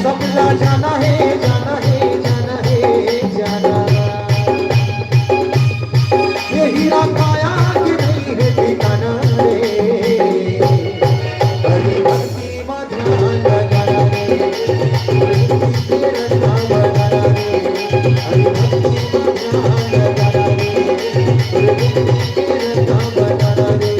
सबला जाना हे, जाना हे, जाना हे, जाना। ये हीरा काया के नहीं है ठिकाना रे। हरि भक्ति मा ध्यान लगाना रे। हरि भक्ति के रंगा बनाना रे। हरि भक्ति मा ध्यान लगाना रे। हरि भक्ति के रंगा बनाना रे।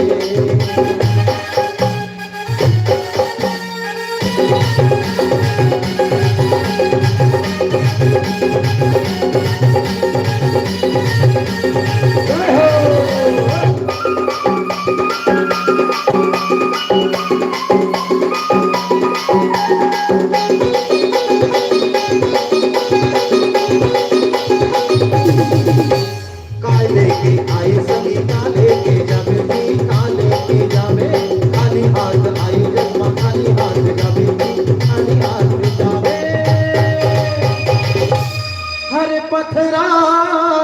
काय लेके आए सभी, का लेके जाबे जी, का लेके जाबे। खाली हाथ आई जब माँ, खाली हाथ जाबे जी, खाली हाथ जाबे। हर पथरा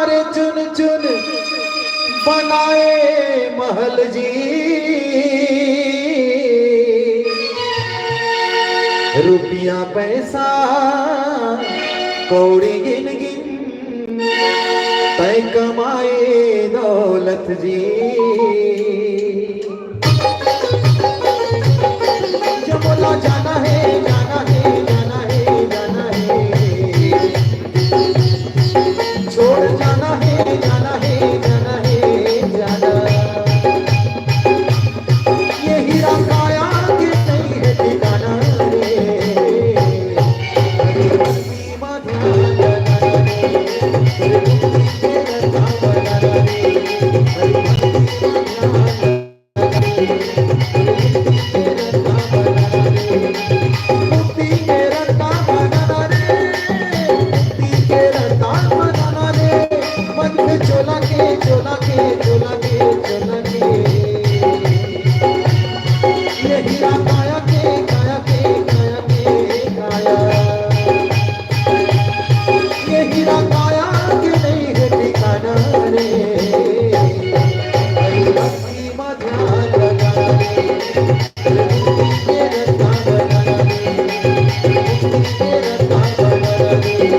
रे चुन चुन बनाए महल जी, रुपया पैसा कौड़ी गिन गिन तैं कमाए दौलत जी। जब बोला जाना है, जाना है, जाना है, जाना है। छोड़ जाना है, जाना है, जाना है, जाना। ये हीरा काया के नहीं है ठिकाना रे। हरि भक्ति मा ध्यान लगाना रे। हरि भक्ति के रंगा बनाना रे। हरि भक्ति मा ध्यान मुक्ति के रत्ता बनाना रे, मुक्ति के रत्ता बनाना रे, प्रेम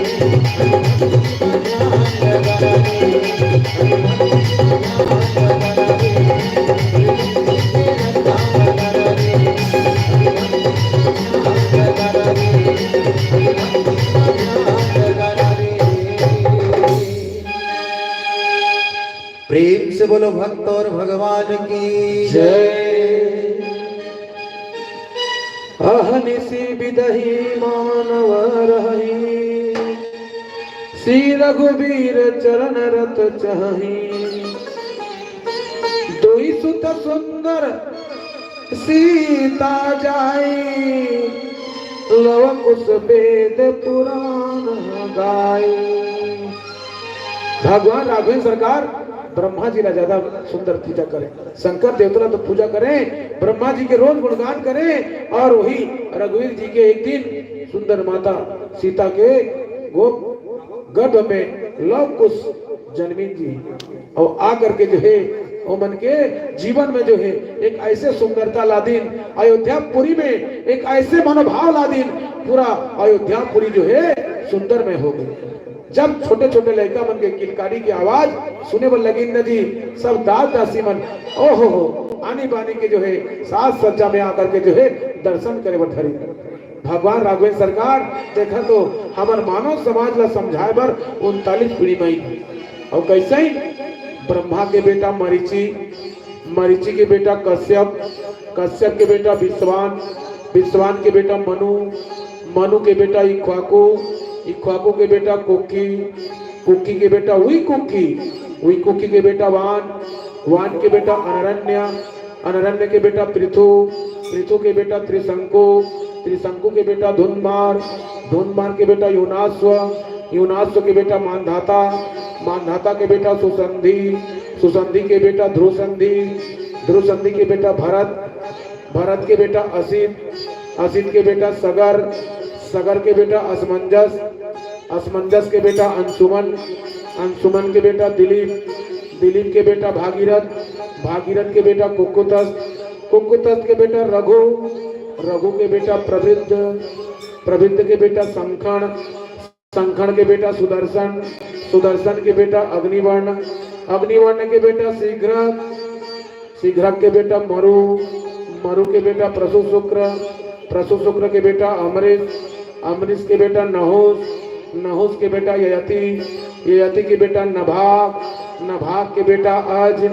से बोलो भक्त और भगवान की जय। अहनिशि बिदहि मानव रहहि, श्री रघुबीर चरण रत चहहि। दुई सुत सुंदर सीता जाई, लव कुश वेद पुराण गाई। भगवान राघवेंद्र सरकार ब्रह्मा जी ला ज्यादा सुंदर पूजा करें, शंकर देवता ला तो पूजा करें, ब्रह्मा जी के रोज गुणगान करें। और वही रघुवीर जी के एक दिन सुंदर माता सीता के गोप गर्भ में लव कुश जनमिन जी, और आ करके जो है वो मन के जीवन में जो है एक ऐसे सुंदरता ला दिन। अयोध्यापुरी में एक ऐसे मनोभाव ला दिन, पूरा अयोध्यापुरी जो है सुंदर में हो गई। जब छोटे छोटे लड़का मन के किलकारी की आवाज सुने बर लगिन न जी, सब दास दासी मन, ओहो हो, आनी बानी के जो है साज सज्जा में आकर के जो है दर्शन करे बर धरी। भगवान राघवेंद्र सरकार, देखा तो हमर मानव समाज ला समझाए बर उनतालीस पीढ़ी माई। और कैसे ही ब्रह्मा के बेटा मरीचि, मरीचि के बेटा कश्यप, कश्यप के बेटा विश्वान, विश्वान के बेटा मनु, मनु के बेटा इक्ष्वाकु, इक्ष्वाकु के बेटा कुक्की, कुक्की के बेटा उई कुक्की, उई कुक्की के बेटा वान, वान के बेटा अनरण्य, अनरण्य के बेटा पृथु, पृथु के बेटा त्रिशंकु, त्रिशंकु के बेटा धुंधमार, धुंधमार के बेटा यूनाश्व, यूनाश्व के बेटा मांधाता, मांधाता के बेटा सुसंधि, सुसंधि के बेटा ध्रुवसंधि, ध्रुवसंधि के बेटा भरत, भरत के बेटा असित, असित के बेटा सगर, सगर के बेटा असमंजस, असमंजस के बेटा अंशुमन, अंशुमन के बेटा दिलीप, दिलीप के बेटा भागीरथ, भागीरथ के बेटा कुक्कुतस्थ, कुक्कुतस्थ के बेटा रघु, रघु के बेटा प्रवृद्ध, प्रवृद्ध के बेटा संखण, संखण के बेटा सुदर्शन, सुदर्शन के बेटा अग्निवर्ण, अग्निवर्ण के बेटा शीघ्र, शीघ्र के बेटा मरु, मरु के बेटा प्रसु शुक्र, प्रसु शुक्र के बेटा अमरीश, अमरीश के बेटा नहुस, नहुस के बेटा ययति, ययति के बेटा नभाग, नभाग के बेटा अज,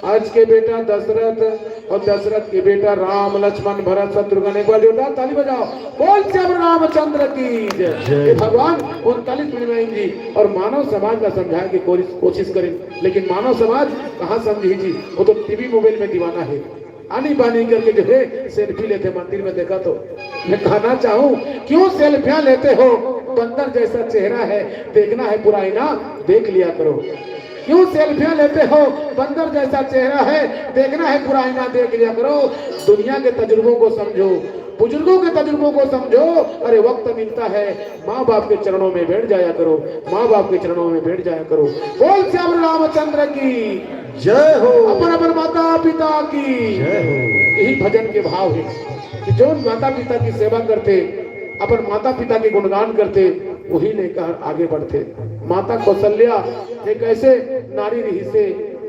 अज के बेटा दशरथ और दशरथ के बेटा राम, लक्ष्मण, भरत, शत्रुघ्न। एक बार जोरदार ताली बजाओ, बोल श्याम रामचंद्र की जय। जय। ये भगवान उनतालीस पीढ़ी माई जी और मानव समाज ला समझाए के कोशिश, कोशिश करें, लेकिन मानव समाज कहाँ समझी जी, वो तो टीवी मोबाइल में दीवाना है। आनी बानी करके जो है सेल्फी लेते मंदिर में, देखा तो मैं कहना चाहूँ, क्यों सेल्फियां लेते हो, बंदर जैसा चेहरा है, देखना है पूरा आईना, देख लिया करो। क्यों सेल्फियां लेते हो, बंदर जैसा चेहरा है, देखना है पूरा आईना, देख लिया करो। दुनिया के तजुर्बों को समझो, बुजुर्गों के तजुर्बों को समझो। अरे वक्त मिलता है, माँ बाप के चरणों में बैठ जाया करो, माँ बाप के चरणों में बैठ जाया करो। बोल श्याम रामचंद्र की जय हो। अपन अपन माता पिता की जय हो। यही भजन के भाव है कि जो माता पिता की सेवा करते, अपन माता पिता के गुणगान करते, वही लेकर आगे बढ़ते। माता कौशल्या एक ऐसे नारी रहिसे,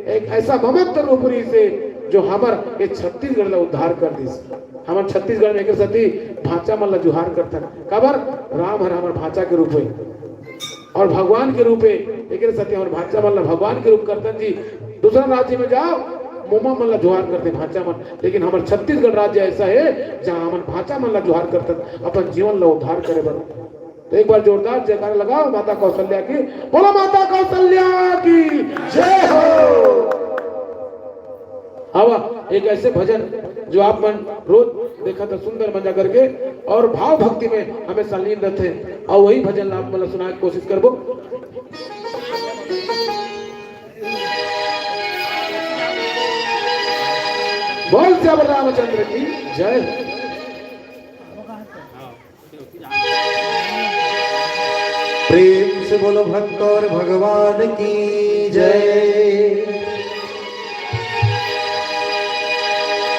एक ऐसा ममत्व रूप रहिसे, जो हमर ये छत्तीसगढ़ ला उद्धार कर दिस। हमर छत्तीसगढ़ में एक सती भांचा मन ला जुहार करथन, काबर राम हर हमर भांचा के रूप है और भगवान के रूप है। एक सती हमर भांचा मन ला भगवान के रूप करथन जी। दूसरा राज्य में जाओ, मोमा मन ला जुहार करथे भांचा मन, लेकिन हमर छत्तीसगढ़ राज्य ऐसा है जहाँ हमन भांचा मन ला जुहार करथन अपन जीवन ला उद्धार करे बर। तो एक बार जोरदार जयकारा लगाओ माता कौशल्या की, बोलो माता कौशल्या की जय हो। आवा, एक ऐसे भजन जो आप मन रोज देखा था सुंदर मजा करके और भाव भक्ति में हमेशा लीन रहते हैं, और वही भजन ला आप मन ला सुनाए के कोशिश करबो। बोल श्याम रामचंद्र की जय। प्रेम से बोलो भक्त और भगवान की जय।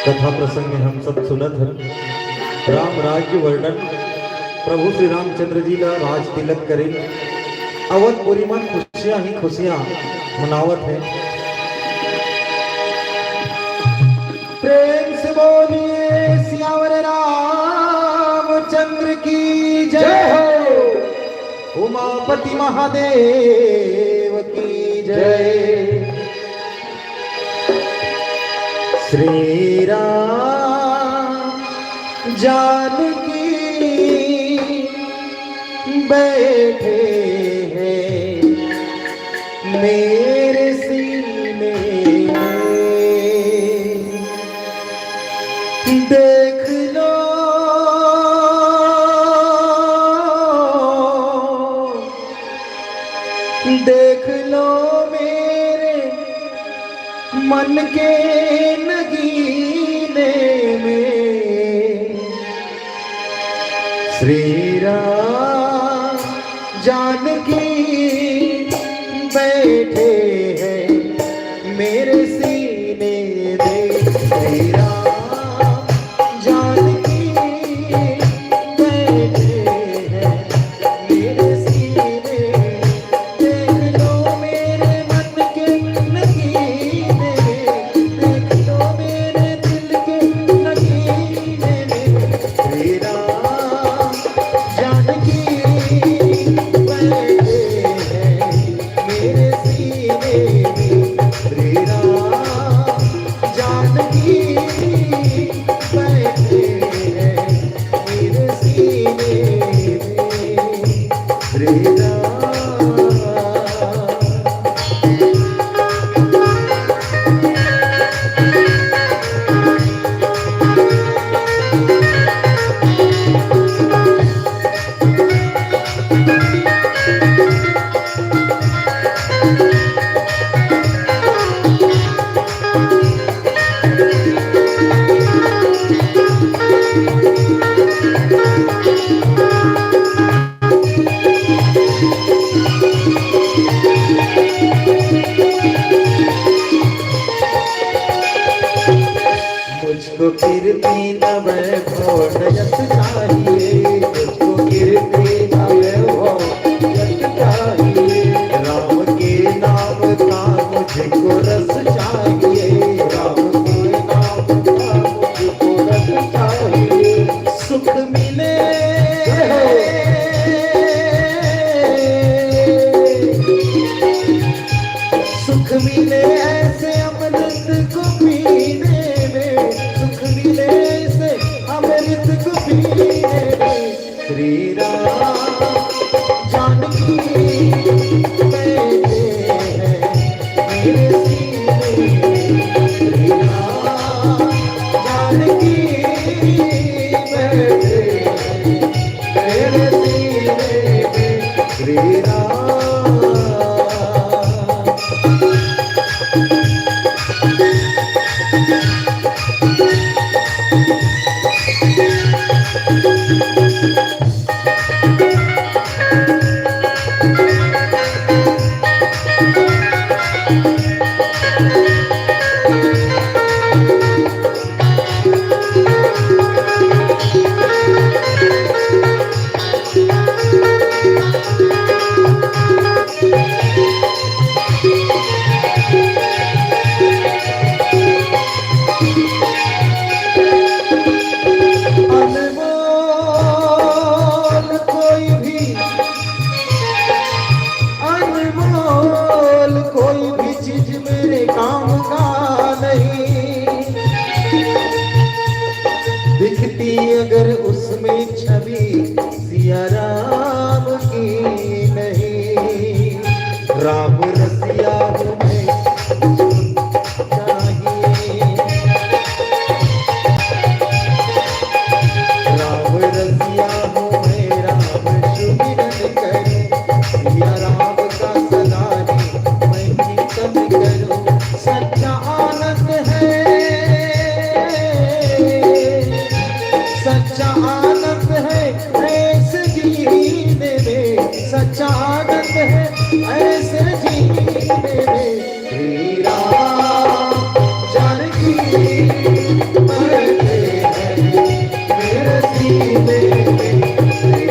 कथा प्रसंग में हम सब सुनत हन राम राज्य वर्णन। प्रभु श्री रामचंद्र जी ला राज तिलक करिन। अवधपुरी म खुशियां ही खुशियां मनावत हे। प्रेम से बोलिए सियावर रामचंद्र की जय हो, उमापति महादेव की जय। श्री राम जानकी बैठे हैं मेरे सीने में। देख लो, देख लो मेरे मन के नगीने में। श्री राम जानकी बैठे हैं मेरे सीने में। श्री राम जानकी बैठे हैं मेरे सीने में। देख लो मेरे मन के नगीने में, देख लो मेरे दिल के नगीने में। श्री राम जानकी बैठे हैं मेरे सीने में। श्री राम जानकी बैठे हैं मेरे सीने में। श्री राम। मुझको कीर्ति न वैभव न यश चाहिए, मुझको कीर्ति न वैभव यश चाहिए। राम के नाम का मुझको रस चाहिए, राम के नाम का मुझको रस चाहिए। सुख मिले, सुख मिले ऐसे अमृत को पीने में, सुख मिले ऐसे अमृत को पीने में। श्री राम जानकी बैठे हैं मेरे सीने में। श्री राम जानकी बैठे हैं मेरे सीने में। श्री राम। अनमोल कोई भी, अनमोल कोई भी चीज मेरे काम का नहीं। दिखती अगर उसमें छवि सिया राम की नहीं। राम रसिया हूँ मैं, चाहिए। राम रसिया हूँ मैं, राम सुमिरन करूँ। सिया राम का सदा ही मैं चिंतन करूँ। सच्चा आनंद है, सच्चा आनंद है ऐसे जीने में, सच्चा आनंद है ऐसे जीने में। श्री राम जानकी बैठे हैं मेरे सीने में। श्री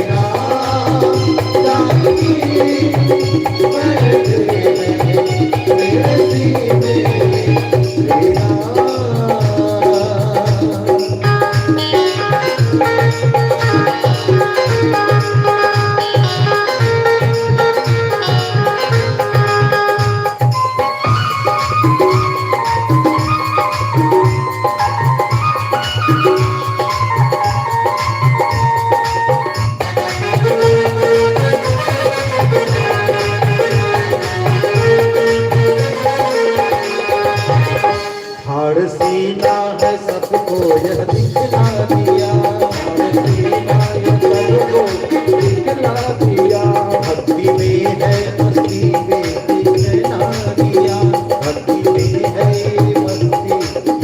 ठाड़ सीना है सबको यह दिखला दिया, ठाड़ सीना है सबको दिखला दिया। भक्ति में है मस्ती, बेटी पहना दिया, भक्ति में है मस्ती,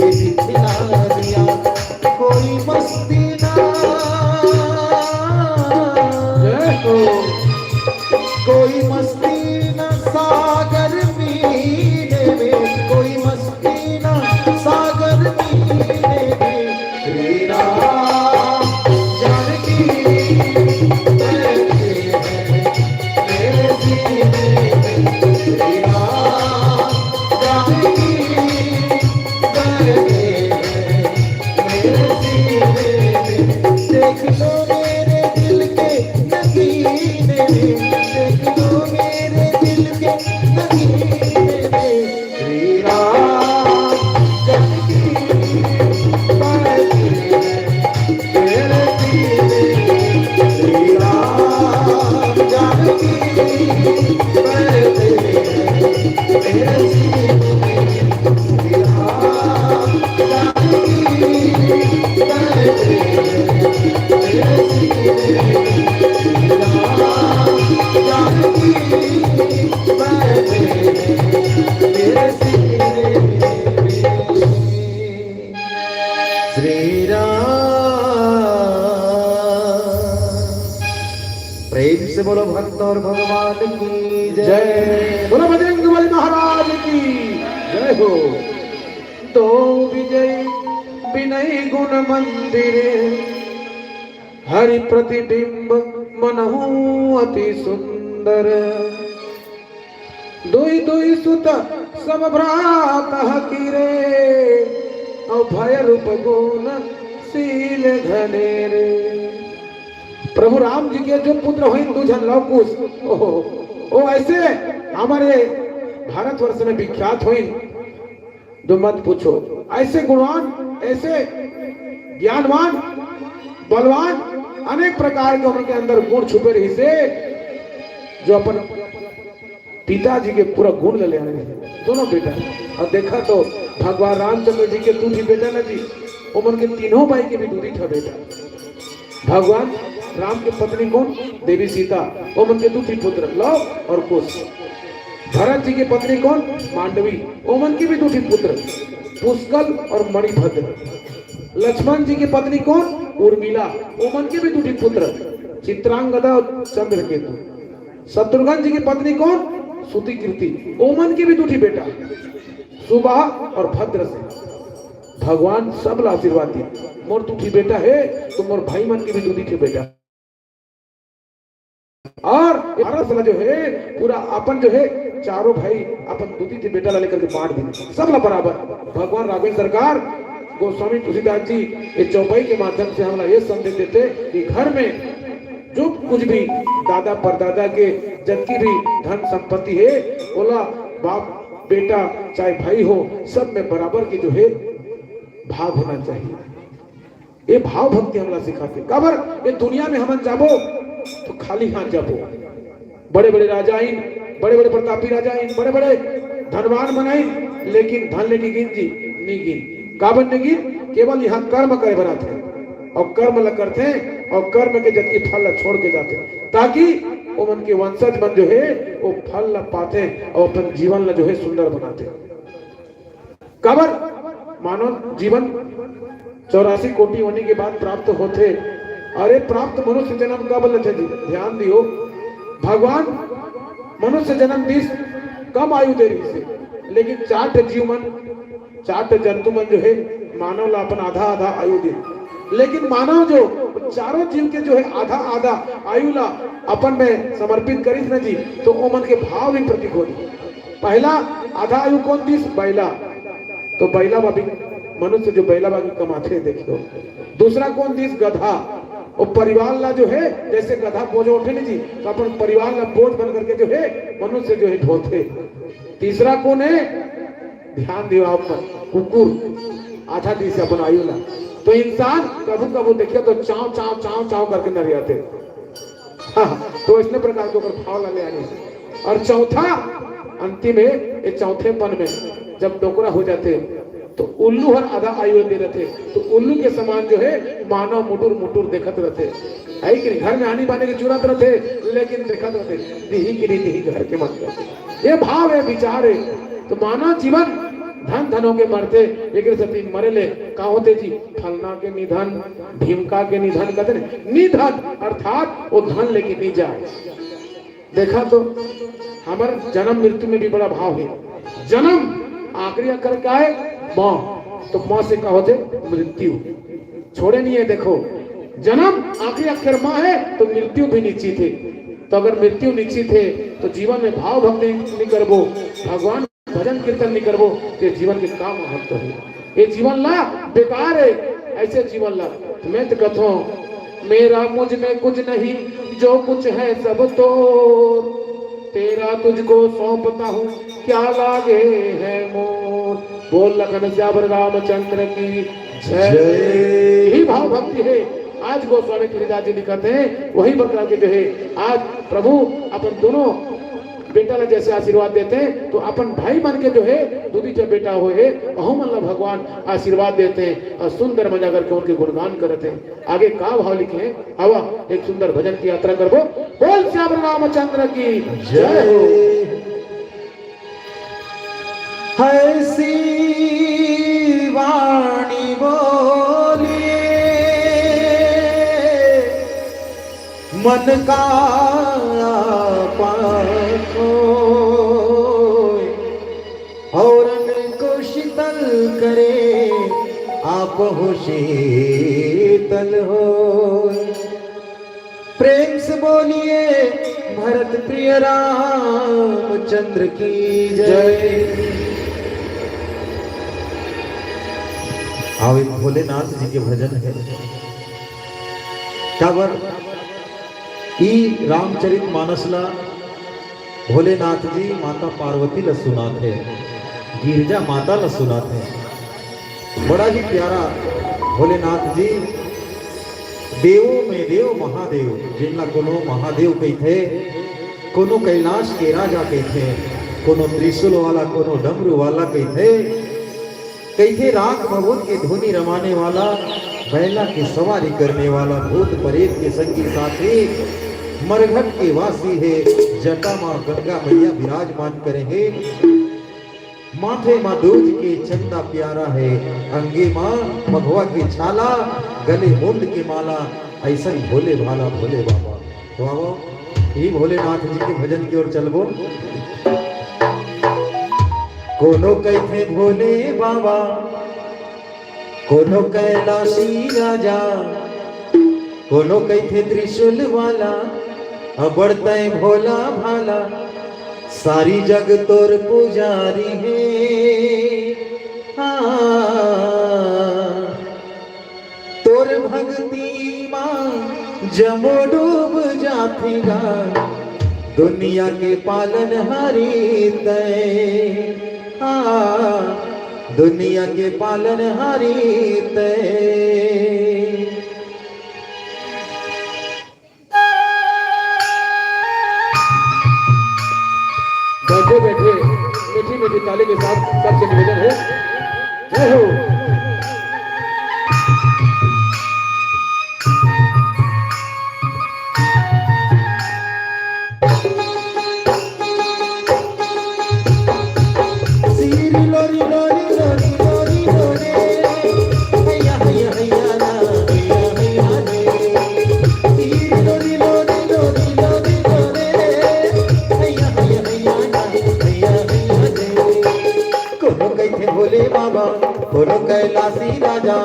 ये दिखला दिया। कोई मस्ती ना, जय हो। कोई मस्ती ना सागर मीने में, कोई मस्ती ना सागर मीने में। श्री राम जानकी बैठे हैं मेरे सीने में। श्री राम जानकी बैठे हैं मेरे सीने में। देख लो मेरे दिल के नगीने में, देख लो मेरे दिल के नगीने में। श्री राम जानकी बैठे हैं मेरे सीने में। श्री राम जानकी बैठे हैं मेरे सीने में। श्री राम जानकी बैठे हैं मेरे सीने में। श्री राम जानकी बैठे हैं मेरे सीने में। श्री राम। प्रेम से बोलो भक्त और भगवान की जय। जय। बोलो बजरंग बली महाराज की जय हो। दो विजय विनय गुण मंदिर, हरि प्रतिबिंब मनहु अति सुंदर। दुई दुई सुत सब भ्रात हकीरे, अउ भय रूप गुण शील घनेरे। प्रभु राम जी के जो पुत्र होइन दू झन लव कुश, ओहो, ओ ऐसे हमारे भारतवर्ष में विख्यात होइन, जो मत पूछो। ऐसे गुणवान, ऐसे ज्ञानवान, बलवान, अनेक प्रकार के उनके अंदर गुण छुपे रहिसे, जो अपन पिताजी के पूरा गुण ले लेने रहिसे, दोनों बेटा। अउ देखा तो भगवान रामचंद्र जी के दू ठी बेटा ना जी, ओमन के तीनों भाई के भी दू ठी ठा बेटा। भगवान राम के पत्नी कोन? देवी सीता। ओमन के दू ठी पुत्र, लव अउ कुश। भरत जी के पत्नी कोन? मांडवी। ओमन के भी दू ठी पुत्र, पुष्कल अउ मणिभद्र। लक्ष्मण जी के पत्नी कोन? उर्मिला। ओमन के भी दू ठी पुत्र, चित्रांगदा अउ चंद्रकेतु। शत्रुघ्न जी के पत्नी कोन? श्रुतिकीर्ति। ओमन के भी दू ठी बेटा, सुबाह अउ भद्रसेन। भगवान सब ला आशीर्वाद दिस। मोर दू ठी बेटा हे, तो मोर भाई मन के भी दू ठी बेटा। अउ भारत ला जो हे, पूरा अपन जो हे, चारों भाई अपन दू ठी बेटा ला लेकर के बांट दिस, सब ला बराबर। भगवान राघवेंद्र सरकार, गोस्वामी तुलसीदास जी ये चौपाई के माध्यम से हमला ये संदेश देथे कि घर में जो कुछ भी दादा परदादा के जतकी भी धन संपत्ति हे, ओला बाप बेटा चाहे भाई हो, सब में बराबर के जो हे भाव होना चाहिए। ये भाव भक्ति हमला सिखाथे। काबर ये दुनिया में हमन जाबो तो खाली हाथ जाबो। बड़े-बड़े राजा आइन, बड़े-बड़े प्रतापी राजा आइन, बड़े-बड़े धनवान मन आइन, लेकिन धन लेके गिन जी, नी गिन। काबर नी गिन? केवल यहाँ कर्म करे बर आथे अउ कर्म ला करथे अउ कर्म के जतकी फल ला छोड़ के जाथे, ताकि ओमन के वंशज मन जो हे, वो फल ला पाथे अउ अपन जीवन ला जो हे सुंदर बनाथे। काबर मानव जीवन चौरासी कोटि होने के बाद प्राप्त होथे। अरे, प्राप्त मनुष्य जन्म कब लेथे जी? ध्यान दियो, भगवान मनुष्य जन्म दिस, कम आयु दे रहिसे, लेकिन चार ठे जीव मन, चार ठे जंतु मन जो हे, मानव ला अपन आधा आधा आयु दे। लेकिन मानव जो चारों जीव के जो हे आधा आधा आयु ला अपन में समर्पित करिस न जी, तो ओमन के भाव भी प्रतीक होही। पहला आधा आयु कोन दिस? बइला। तो बइला बा भी मनुष्य जो बइला बा के कमाथे, देखियो। दूसरा कोन दिस? गधा। वो परिवार ला जो हे, जैसे गधा बोझ उठे न जी, तो अपन परिवार ला बोझ बन करके जो हे, मनुष्य जो हे, ढोथे। तीसरा कोन हे? ध्यान दियो आप मन, कुकुर आधा दिस अपन आयु ला। तो इंसान कभू कभू देखिए तो चाव, चाव, चाव, चाव करके नरियाथे। हाँ, तो इसने प्रकार के ओकर भाव ला ले आनी। और चौथा, अंतिम हे, ये चौथेपन में जब डोकरा हो जाथे, तो उल्लू हर आधा आयु दे रहथे, तो उल्लू के समान जो हे, मानव मुटुर मुटुर देखत रहथे। है कि नहीं? घर में आनी बानी के जरूरत रहथे, लेकिन देखत रहथे, दिही कि नहीं दिही घर के मन करथे। ये भाव हे, विचार हे। तो मानव जीवन धन धन होके मरथे, एक सेती मरे ले का होथे जी? फलना के निधन, ढिमका के निधन, कहते नहीं, निधन अर्थात वो धन लेके नहीं जाए। देखा तो हमर जन्म मृत्यु में भी बड़ा भाव हे। जन्म आखिरी अक्षर का हे? म। तो म से का होथे? मृत्यु। छोड़े नहीं हे। देखो, जन्म आखिरी अक्षर म हे, तो मृत्यु भी निश्चित हे। तो अगर मृत्यु निश्चित हे, तो जीवन में भाव भक्ति नहीं करबो, भगवान भजन कीर्तन नहीं करबो, तो ये जीवन के का महत्व हे? ये जीवन ला बेकार हे, ऐसे जीवन ला। तो मैं तो कहता हूँ, मेरा मुझ में कुछ नहीं, जो कुछ है सब तो तेरा, तुझको सौंपता हूँ, क्या लागे है मोर। बोल लखन सियावर रामचंद्र की जय। जय। यही भाव भक्ति हे। आज गोस्वामी तुलसीदास जी लिखत हे, वही प्रकार के जो हे, आज प्रभु अपन दोनों बेटा ला जैसे आशीर्वाद देथे, तो अपन भाई मन के जो हे, दू दू ठन बेटा होए हे, ओहू मन ला भगवान आशीर्वाद देथे और सुंदर मजा करके उनके गुणगान करथे। आगे का भाव लिखे हे? आवा, एक सुंदर भजन की यात्रा करबो। बोल सियावर रामचंद्र की जय हो। ऐसी वाणी बोलिए, मन का पाखो, औरन को शीतल करे, आप हो शीतल हो। प्रेम से बोलिए, भरत प्रिय रामचंद्र की जय। आओ, एक भोलेनाथ जी के भजन हे। काबर ई रामचरित मानस ला भोलेनाथ जी माता पार्वती ला सुनाथे, गिरजा माता ला सुनाथे। बड़ा ही प्यारा भोलेनाथ जी, देवों में देव महादेव, जिनला कोनो महादेव कहिथे, कोनो कैलाश के राजा कहिथे, कोनो त्रिशूल वाला, कोनो डमरू वाला कहिथे। कहिथे राख भभूत के धुनी रमाने वाला, बैला के सवारी करने वाला, भूत परेत के संगी साथी, मरघट के वासी हे, जटा माँ गंगा मैया विराजमान करे हे। माथे मा दूज के चंदा प्यारा हे, अंगे मा मघवा के छाला, गले मुंद के माला, अइसन भोले भाला भोले बाबा। तो आवो, ई भोलेनाथ जी के भजन की ओर चलबो। कोनो कहिथे भोले बाबा, कोनो कैलाशी राजा, कोनो कहिथे त्रिशूल वाला, अबड़ तैं भोला भाला, सारी जग तोर पुजारी हे। हाँ। तोर भक्ति मा जम्मो डूब जाथे गा, दुनिया के पालनहारी तैं। हाँ, दुनिया के पालनहारी तैं। बैठे बैठे मीठी मीठी ताली के साथ सबसे निवेदन है, जय हो। कोनो कहिथे भोले बाबा, कोनो कैलाशी राजा।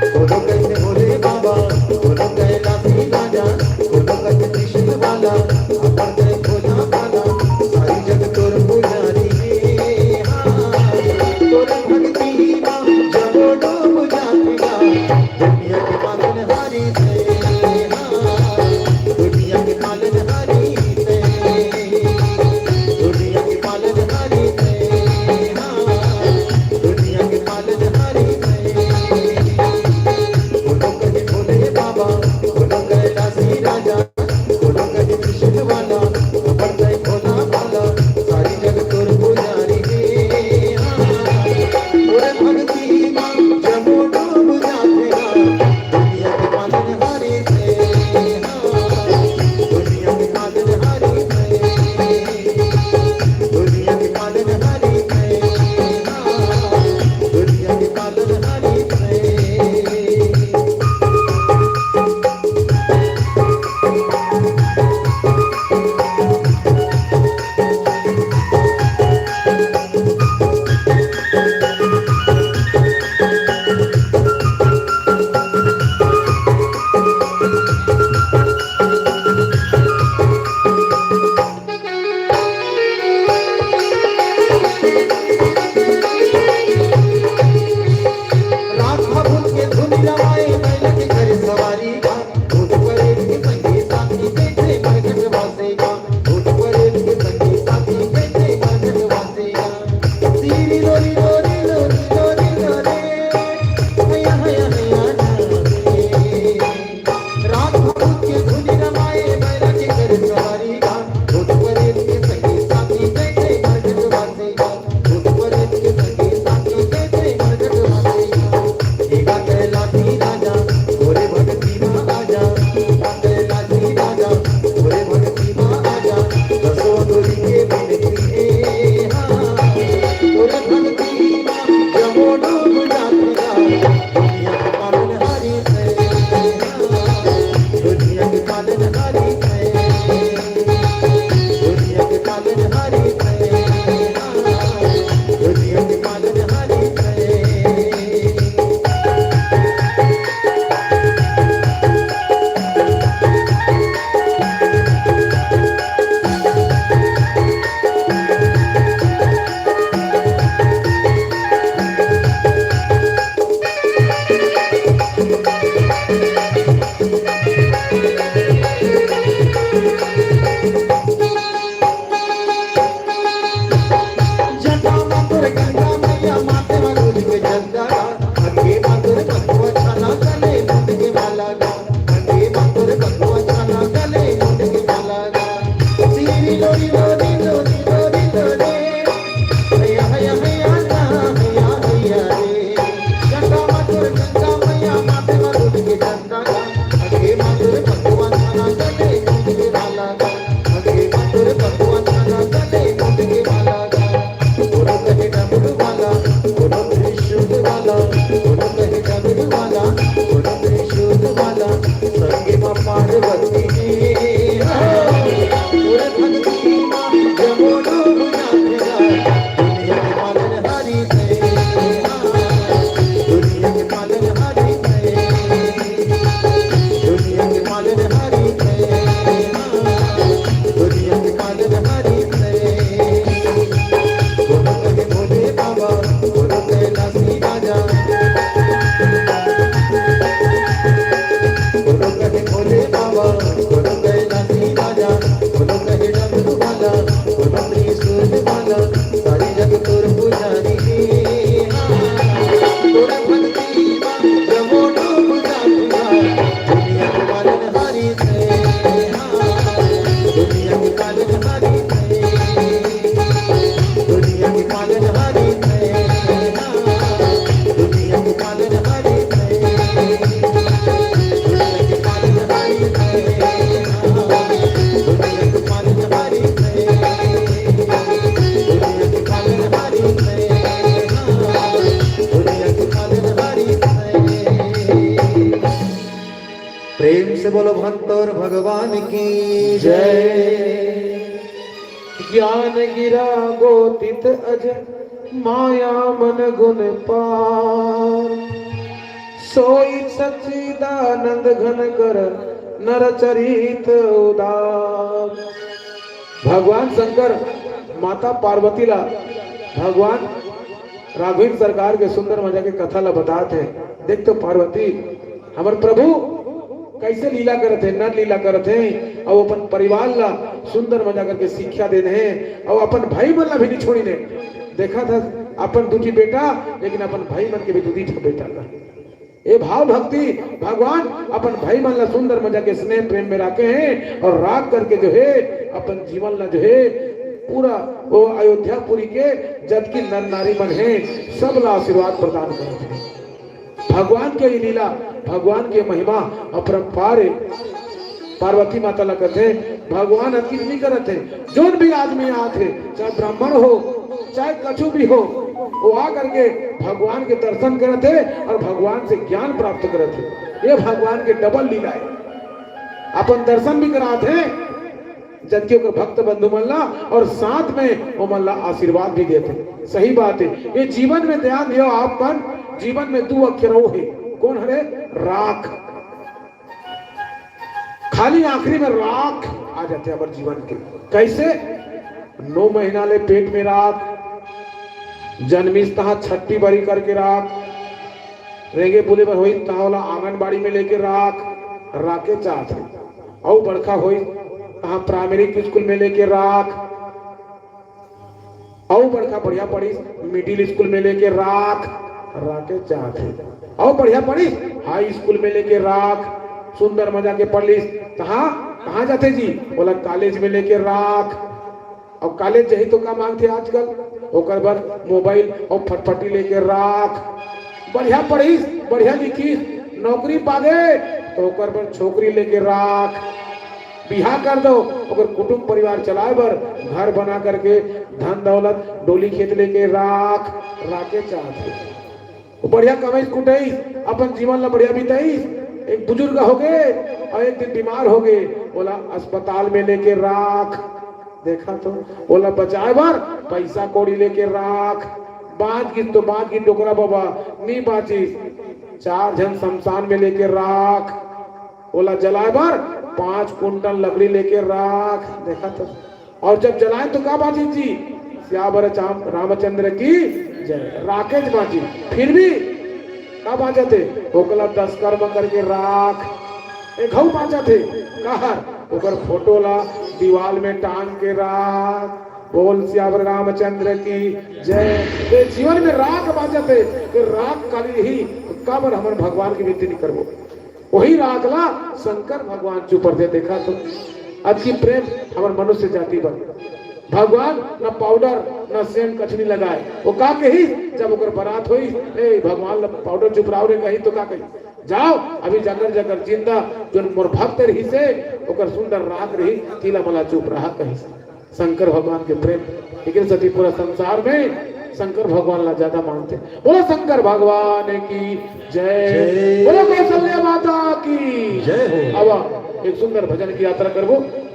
कोनो कहिथे भोले बाबा, बोलो भक्तोर भगवान की जय। ज्ञान गिरा गोतित अज माया मन गुण पार। सोई सच्चिदानंद घन कर नर चरित उदार। भगवान शंकर माता पार्वती ला भगवान राघवेंद्र सरकार के सुंदर मजा के कथा ला बतात हे। देख तो पार्वती, हमर प्रभु कैसे लीला करत हे, नर लीला करत हे, अउ अपन परिवार ला सुंदर मजा करके शिक्षा देन हे, अउ अपन भाई मन ला भी नहीं छोड़िन हे। देखा था अपन दूठी बेटा, लेकिन अपन भाई मन के भी दूठी ठो बेटा ला। ये भाव भक्ति भगवान अपन भाई मन ला सुंदर मजा के स्नेह प्रेम में राखे हे अउ राख करके जो हे अपन जीवन ला जो हे पूरा वो अयोध्यापुरी के जतकी नर नारी मन हे सब ला आशीर्वाद प्रदान करत हे। भगवान के ये लीला, भगवान के महिमा अपरंपार हे। पार्वती माता ला कथे, भगवान अतिथि नहीं करत हे, जोन भी आदमी आत हे, चाहे ब्राह्मण हो, चाहे कछु भी हो, वो आ करके भगवान के दर्शन करत हे अउ भगवान से ज्ञान प्राप्त करत हे। ये भगवान के डबल लीला हे, अपन दर्शन भी करात हे जबकि ओकर भक्त बंधु मन ला अउ साथ में ओमन ला आशीर्वाद भी देत हे। सही बात हे, ये जीवन में ध्यान दियो आप मन, जीवन में दू अक्षर अउ हे, कोन हरे? राख। खाली आखिरी में राख आ जाथे हमर जीवन के। कैसे? नौ महीना ले पेट में राख, जनमिस तहाँ छट्टी बरी करके राख, रेंगे बुले बर होई तहाँ ओला आंगनबाड़ी में लेके राख, राखे चाहत हे। अउ बड़का होई तहाँ प्राइमरी स्कूल में लेके राख, अउ बड़का बढ़िया पढ़िस मिडिल स्कूल में लेके राख, राखे चाहत हे। अउ बढ़िया पढ़िस हाई स्कूल में लेके राख, सुंदर मजा के पढ़ लिस, तहाँ कहाँ जाथे जी? ओला कॉलेज में लेके राख। अउ कॉलेज जाही तो का मांगथे आजकल? ओकर बर मोबाइल अउ फटफटी लेके राख। बढ़िया पढ़िस, बढ़िया लिखिस, नौकरी पागे तो ओकर बर छोकरी लेके राख। बिहा कर दो, ओकर कुटुंब परिवार चलाए बर घर बना करके धन दौलत डोली खेत लेके राख, राखे चाहत हे। वो बढ़िया कमाईस कुटाईस, अपन जीवन ला बढ़िया बिताईस। एक बुजुर्ग हो गे अउ एक दिन बीमार हो गे, ओला अस्पताल में लेके राख। देखा तो, ओला बचाए बर पैसा कौड़ी लेके राख। बाँच गिस तो बाँच गिस डोकरा बाबा, नी बाँचिस, चार झन शमशान में लेके राख। ओला जलाए बर पाँच कुंटल लकड़ी लेके राख। देखा तो, अउ जब जलाए तो का बाँचिस जी? सियावर चाम-, रामचंद्र की जय। राखेच बाँचिस, फिर भी का बाँचत हे? ओकला दस कर्म करके राख। एक घऊ बाँचत हे, काहर? ओकर फोटो ला दीवाल में टांग के राख। बोल सियावर रामचंद्र की जय। ये जीवन में राख बाँचत हे, तो राख काली ही, तो काबर हमन भगवान की विनती नहीं करबो? वही राख ला शंकर भगवान चुपर दे। देखा तो, अति प्रेम हमर मनुष्य जाति बर। भगवान न पाउडर न सेंट कछु नहीं लगाए। वो का कही, जब ओकर बरात होई, "ए भगवान ला पाउडर चुपराव रे," कही तो का कही, "जाओ अभी जाकर जाकर जिंदा जोन मोर भक्त रही से ओकर सुंदर राख रही, तिला मला चुपराहा," कही। शंकर भगवान के प्रेम। लेकिन सती पूरा संसार में शंकर भगवान ला ज्यादा मानथे। बोलो शंकर भगवान की जय। जय। बोलो कौशल्या माता की जय हो। अब एक सुंदर भजन की यात्रा करबो।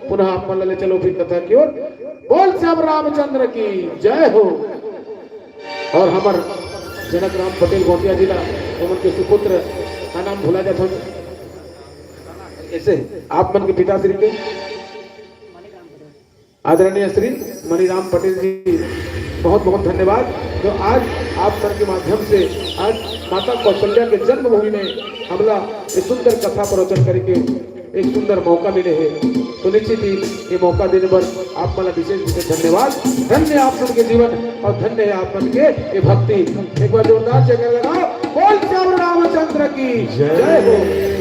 पुनः आप मन ला ले चलो फिर कथा की ओर। बोल श्याम रामचंद्र की जय हो। अउ हमर जनक राम पटेल गोंदिया जिला, ओमन के सुपुत्र का नाम भुला जात हन। ऐसे आप मन के पिताश्री के आदरणीय श्री मणिराम पटेल जी, बहुत बहुत धन्यवाद। तो आज आप सर के माध्यम से आज माता कौशल्या के जन्मभूमि में हमला एक सुंदर कथा प्रवचन करके एक सुंदर मौका मिले हे। तो निश्चित ही ये मौका देने पर आप मन ला विशेष विशेष धन्यवाद। धन्य आप मन के जीवन अउ धन्य हे आप मन के ये भक्ति। एक बार जोरदार जयकारा लगाओ, बोल श्याम रामचंद्र की जय। जय हो।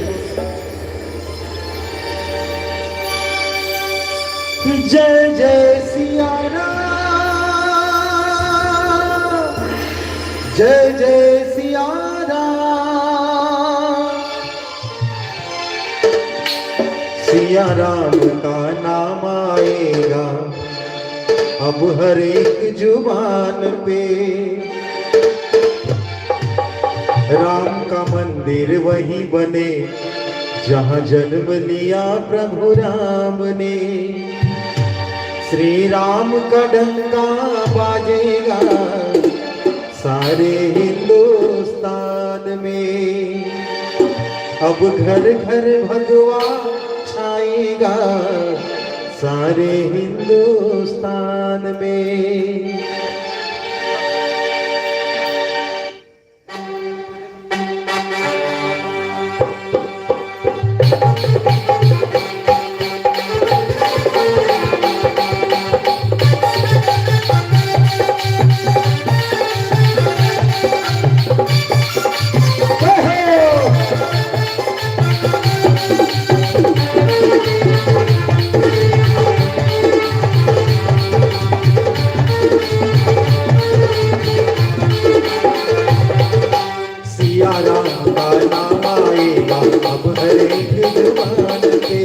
जय जय सिया राम, जय जय सिया राम। सिया राम का नाम आएगा अब हर एक जुबान पे। राम का मंदिर वहीं बने, जहाँ जन्म लिया प्रभु राम ने, श्री राम का डंका बाजेगा सारे हिंदुस्तान में। अब घर घर भगवा छाएगा सारे हिंदुस्तान में। सिया राम का नाम आएगा अब हर एक जुबान पे।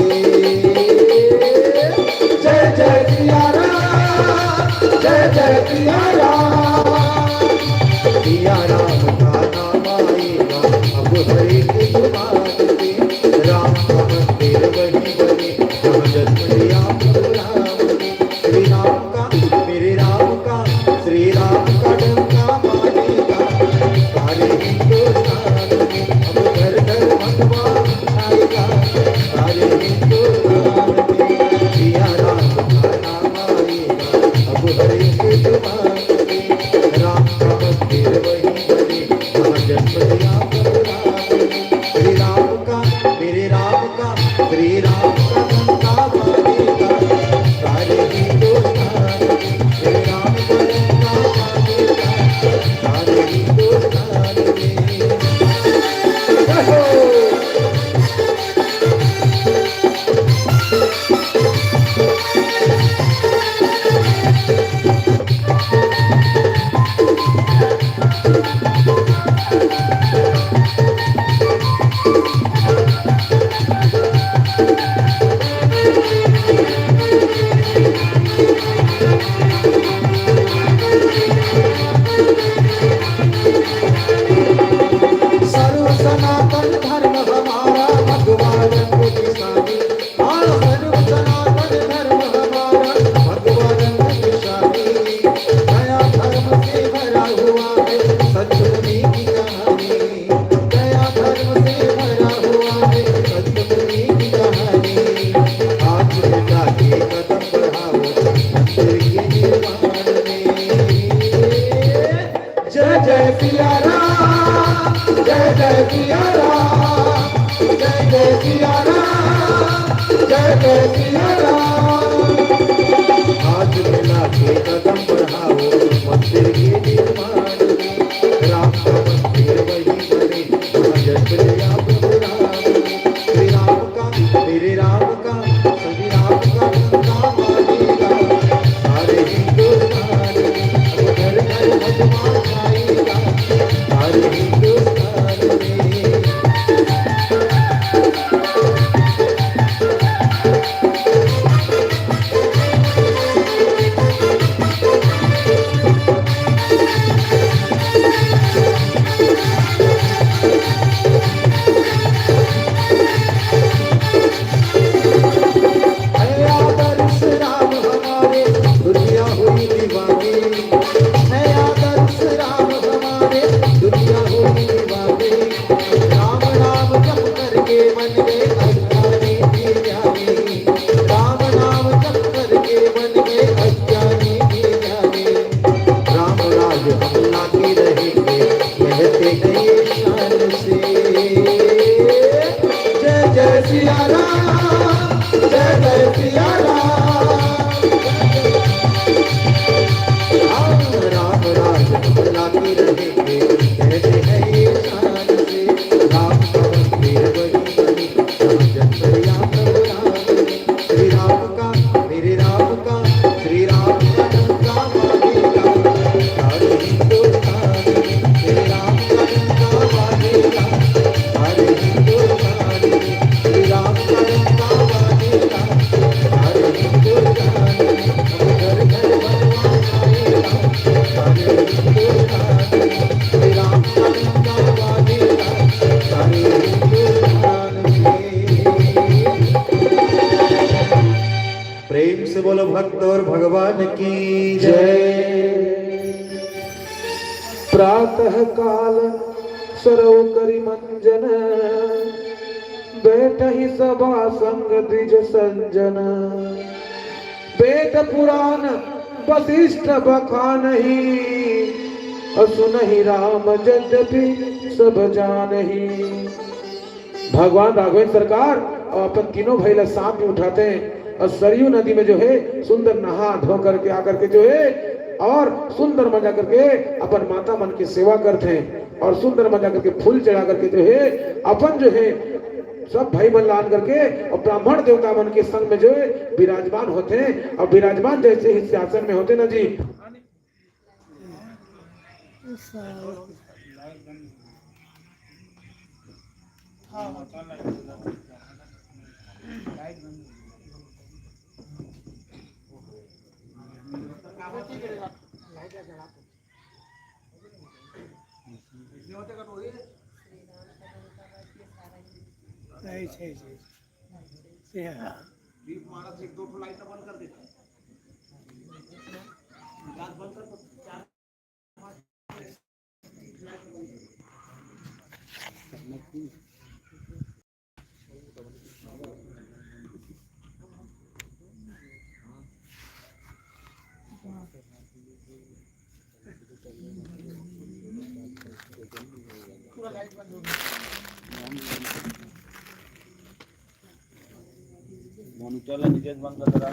जय जय सिया राम, जय जय सिया राम। सिया राम का नाम आएगा अब हर एक जुबान पे। राम का मंदिर वही बने जहाँ जन्म लिया प्रभु राम ने। श्री राम का, मेरे राम का, श्री राम का डंका बाजेगा सारे हिंदुस्तान में। अब घर घर भगवा छाएगा सारे हिंदुस्तान में। सिया राम का नाम आएगा अब हर एक जुबान पे। राम का मंदिर वही बने जहाँ जन्म लिया प्रभु राम ने। श्री राम का, मेरे राम का, श्री राम का डंका बाजेगा सारे हिंदुस्तान में। श्री राम का डंका बाजेगा सारे हिंदुस्तान में। जय हो। सर्व सनातन धर्म हमारा भगवा रंग निशानी। हाँ, सर्व सनातन धर्म हमारा भगवा रंग निशानी। दया धर्म से भरा हुआ है सतयुग की कहानी। दया धर्म से भरा हुआ है सतयुग की कहानी। आज मिटा के कदम बढ़ाओ मंदिर के निर्माण में। जय जय सिया राम, जय जय सिया राम, जय जय सिया राम, जय जय सिया राम। हाथ मिला के कदम बढ़ाओ मंदिर के निर्माण में। राम का मंदिर वही बने जहाँ जन्म लिया प्रभु राम ने। श्री राम का, मेरे राम का, श्री राम का डंका बाजेगा सारे हिंदुस्तान में। अब घर घर भगवा छाएगा सारे हिंदुस्तान में। है आदर्श राम हमारे, दुनिया हुई दीवानी। है आदर्श राम हमारे, दुनिया हुई दीवानी। राम नाम जप करके बन गए अज्ञानी भी ज्ञानी। राम नाम जप करके बन गए अज्ञानी भी ज्ञानी। राम राज हम लाके रहेंगे, कहते हैं ये शान से। जय जय सिया राम, जय जय सिया राम। हाँ, राम राज हम लाके रहेंगे, कहते हैं ये शान से। राम का मंदिर वही बने जहाँ जन्म लिया प्रभु राम ने। श्री राम का, मेरे राम का, श्री राम का डंका बाजेगा सारे हिंदुस्तान में। श्री राम का डंका बाजेगा सारे हिंदुस्तान में। श्री राम का डंका बाजेगा सारे हिंदुस्तान प्रेम से बोलो भक्त और भगवान की जय। प्रातः काल सरौ करि मंजन, बैठहि सभा संग द्विज संजन। वेद पुराण वशिष्ठ बखानहि, अउ सुनहि राम यद्यपि सब जानहि। भगवान राघवेंद्र सरकार अउ अपन तीनों भाई ला साथ में उठाते हैं अउ सरयू नदी में जो है सुंदर नहा धो करके आकर के जो है अउ सुंदर मजा करके अपन माता मन की सेवा करते हैं अउ सुंदर मजा करके फूल चढ़ा करके जो है अपन जो है सब भाई मन ला आन करके अउ ब्राह्मण देवता मन के संग में जो है विराजमान होते हैं। अउ विराजमान जैसे ही सिंहासन में होते ना जी, ऐसे, ऐसे, ऐसे। ये हाँ। मॉनिटर ला नीचे से बंद कर दे रहा।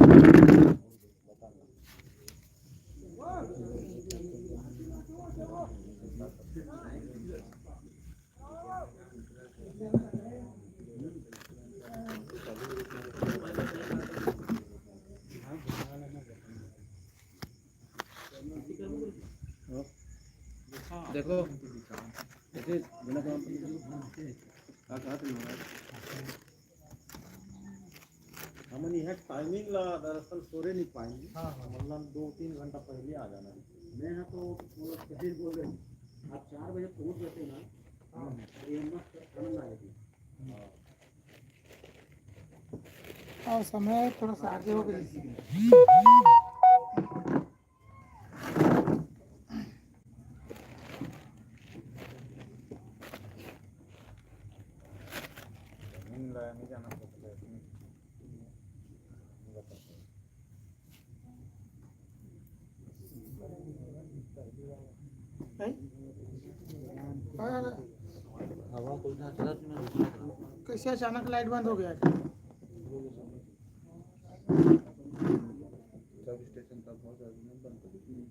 देखो, देखो, बिना काम का कहा तुम महाराज? हमन यहाँ टाइमिंग ला दरअसल सोरे नहीं पाएंगे। हाँ, हाँ। मतलब दो तीन घंटा पहले आ जाना है। मैं यहाँ तो मतलब पहले बोल रहे हैं, आप चार बजे पहुँच जाते ना, हाँ, तो ये मस्त आनंद आएगी। हाँ। और समय थोड़ा सा आगे हो गया। नहीं? हाँ। कैसे अचानक लाइट बंद हो गया? सब स्टेशन तक पहुंचा देंगे, बंद कर देंगे।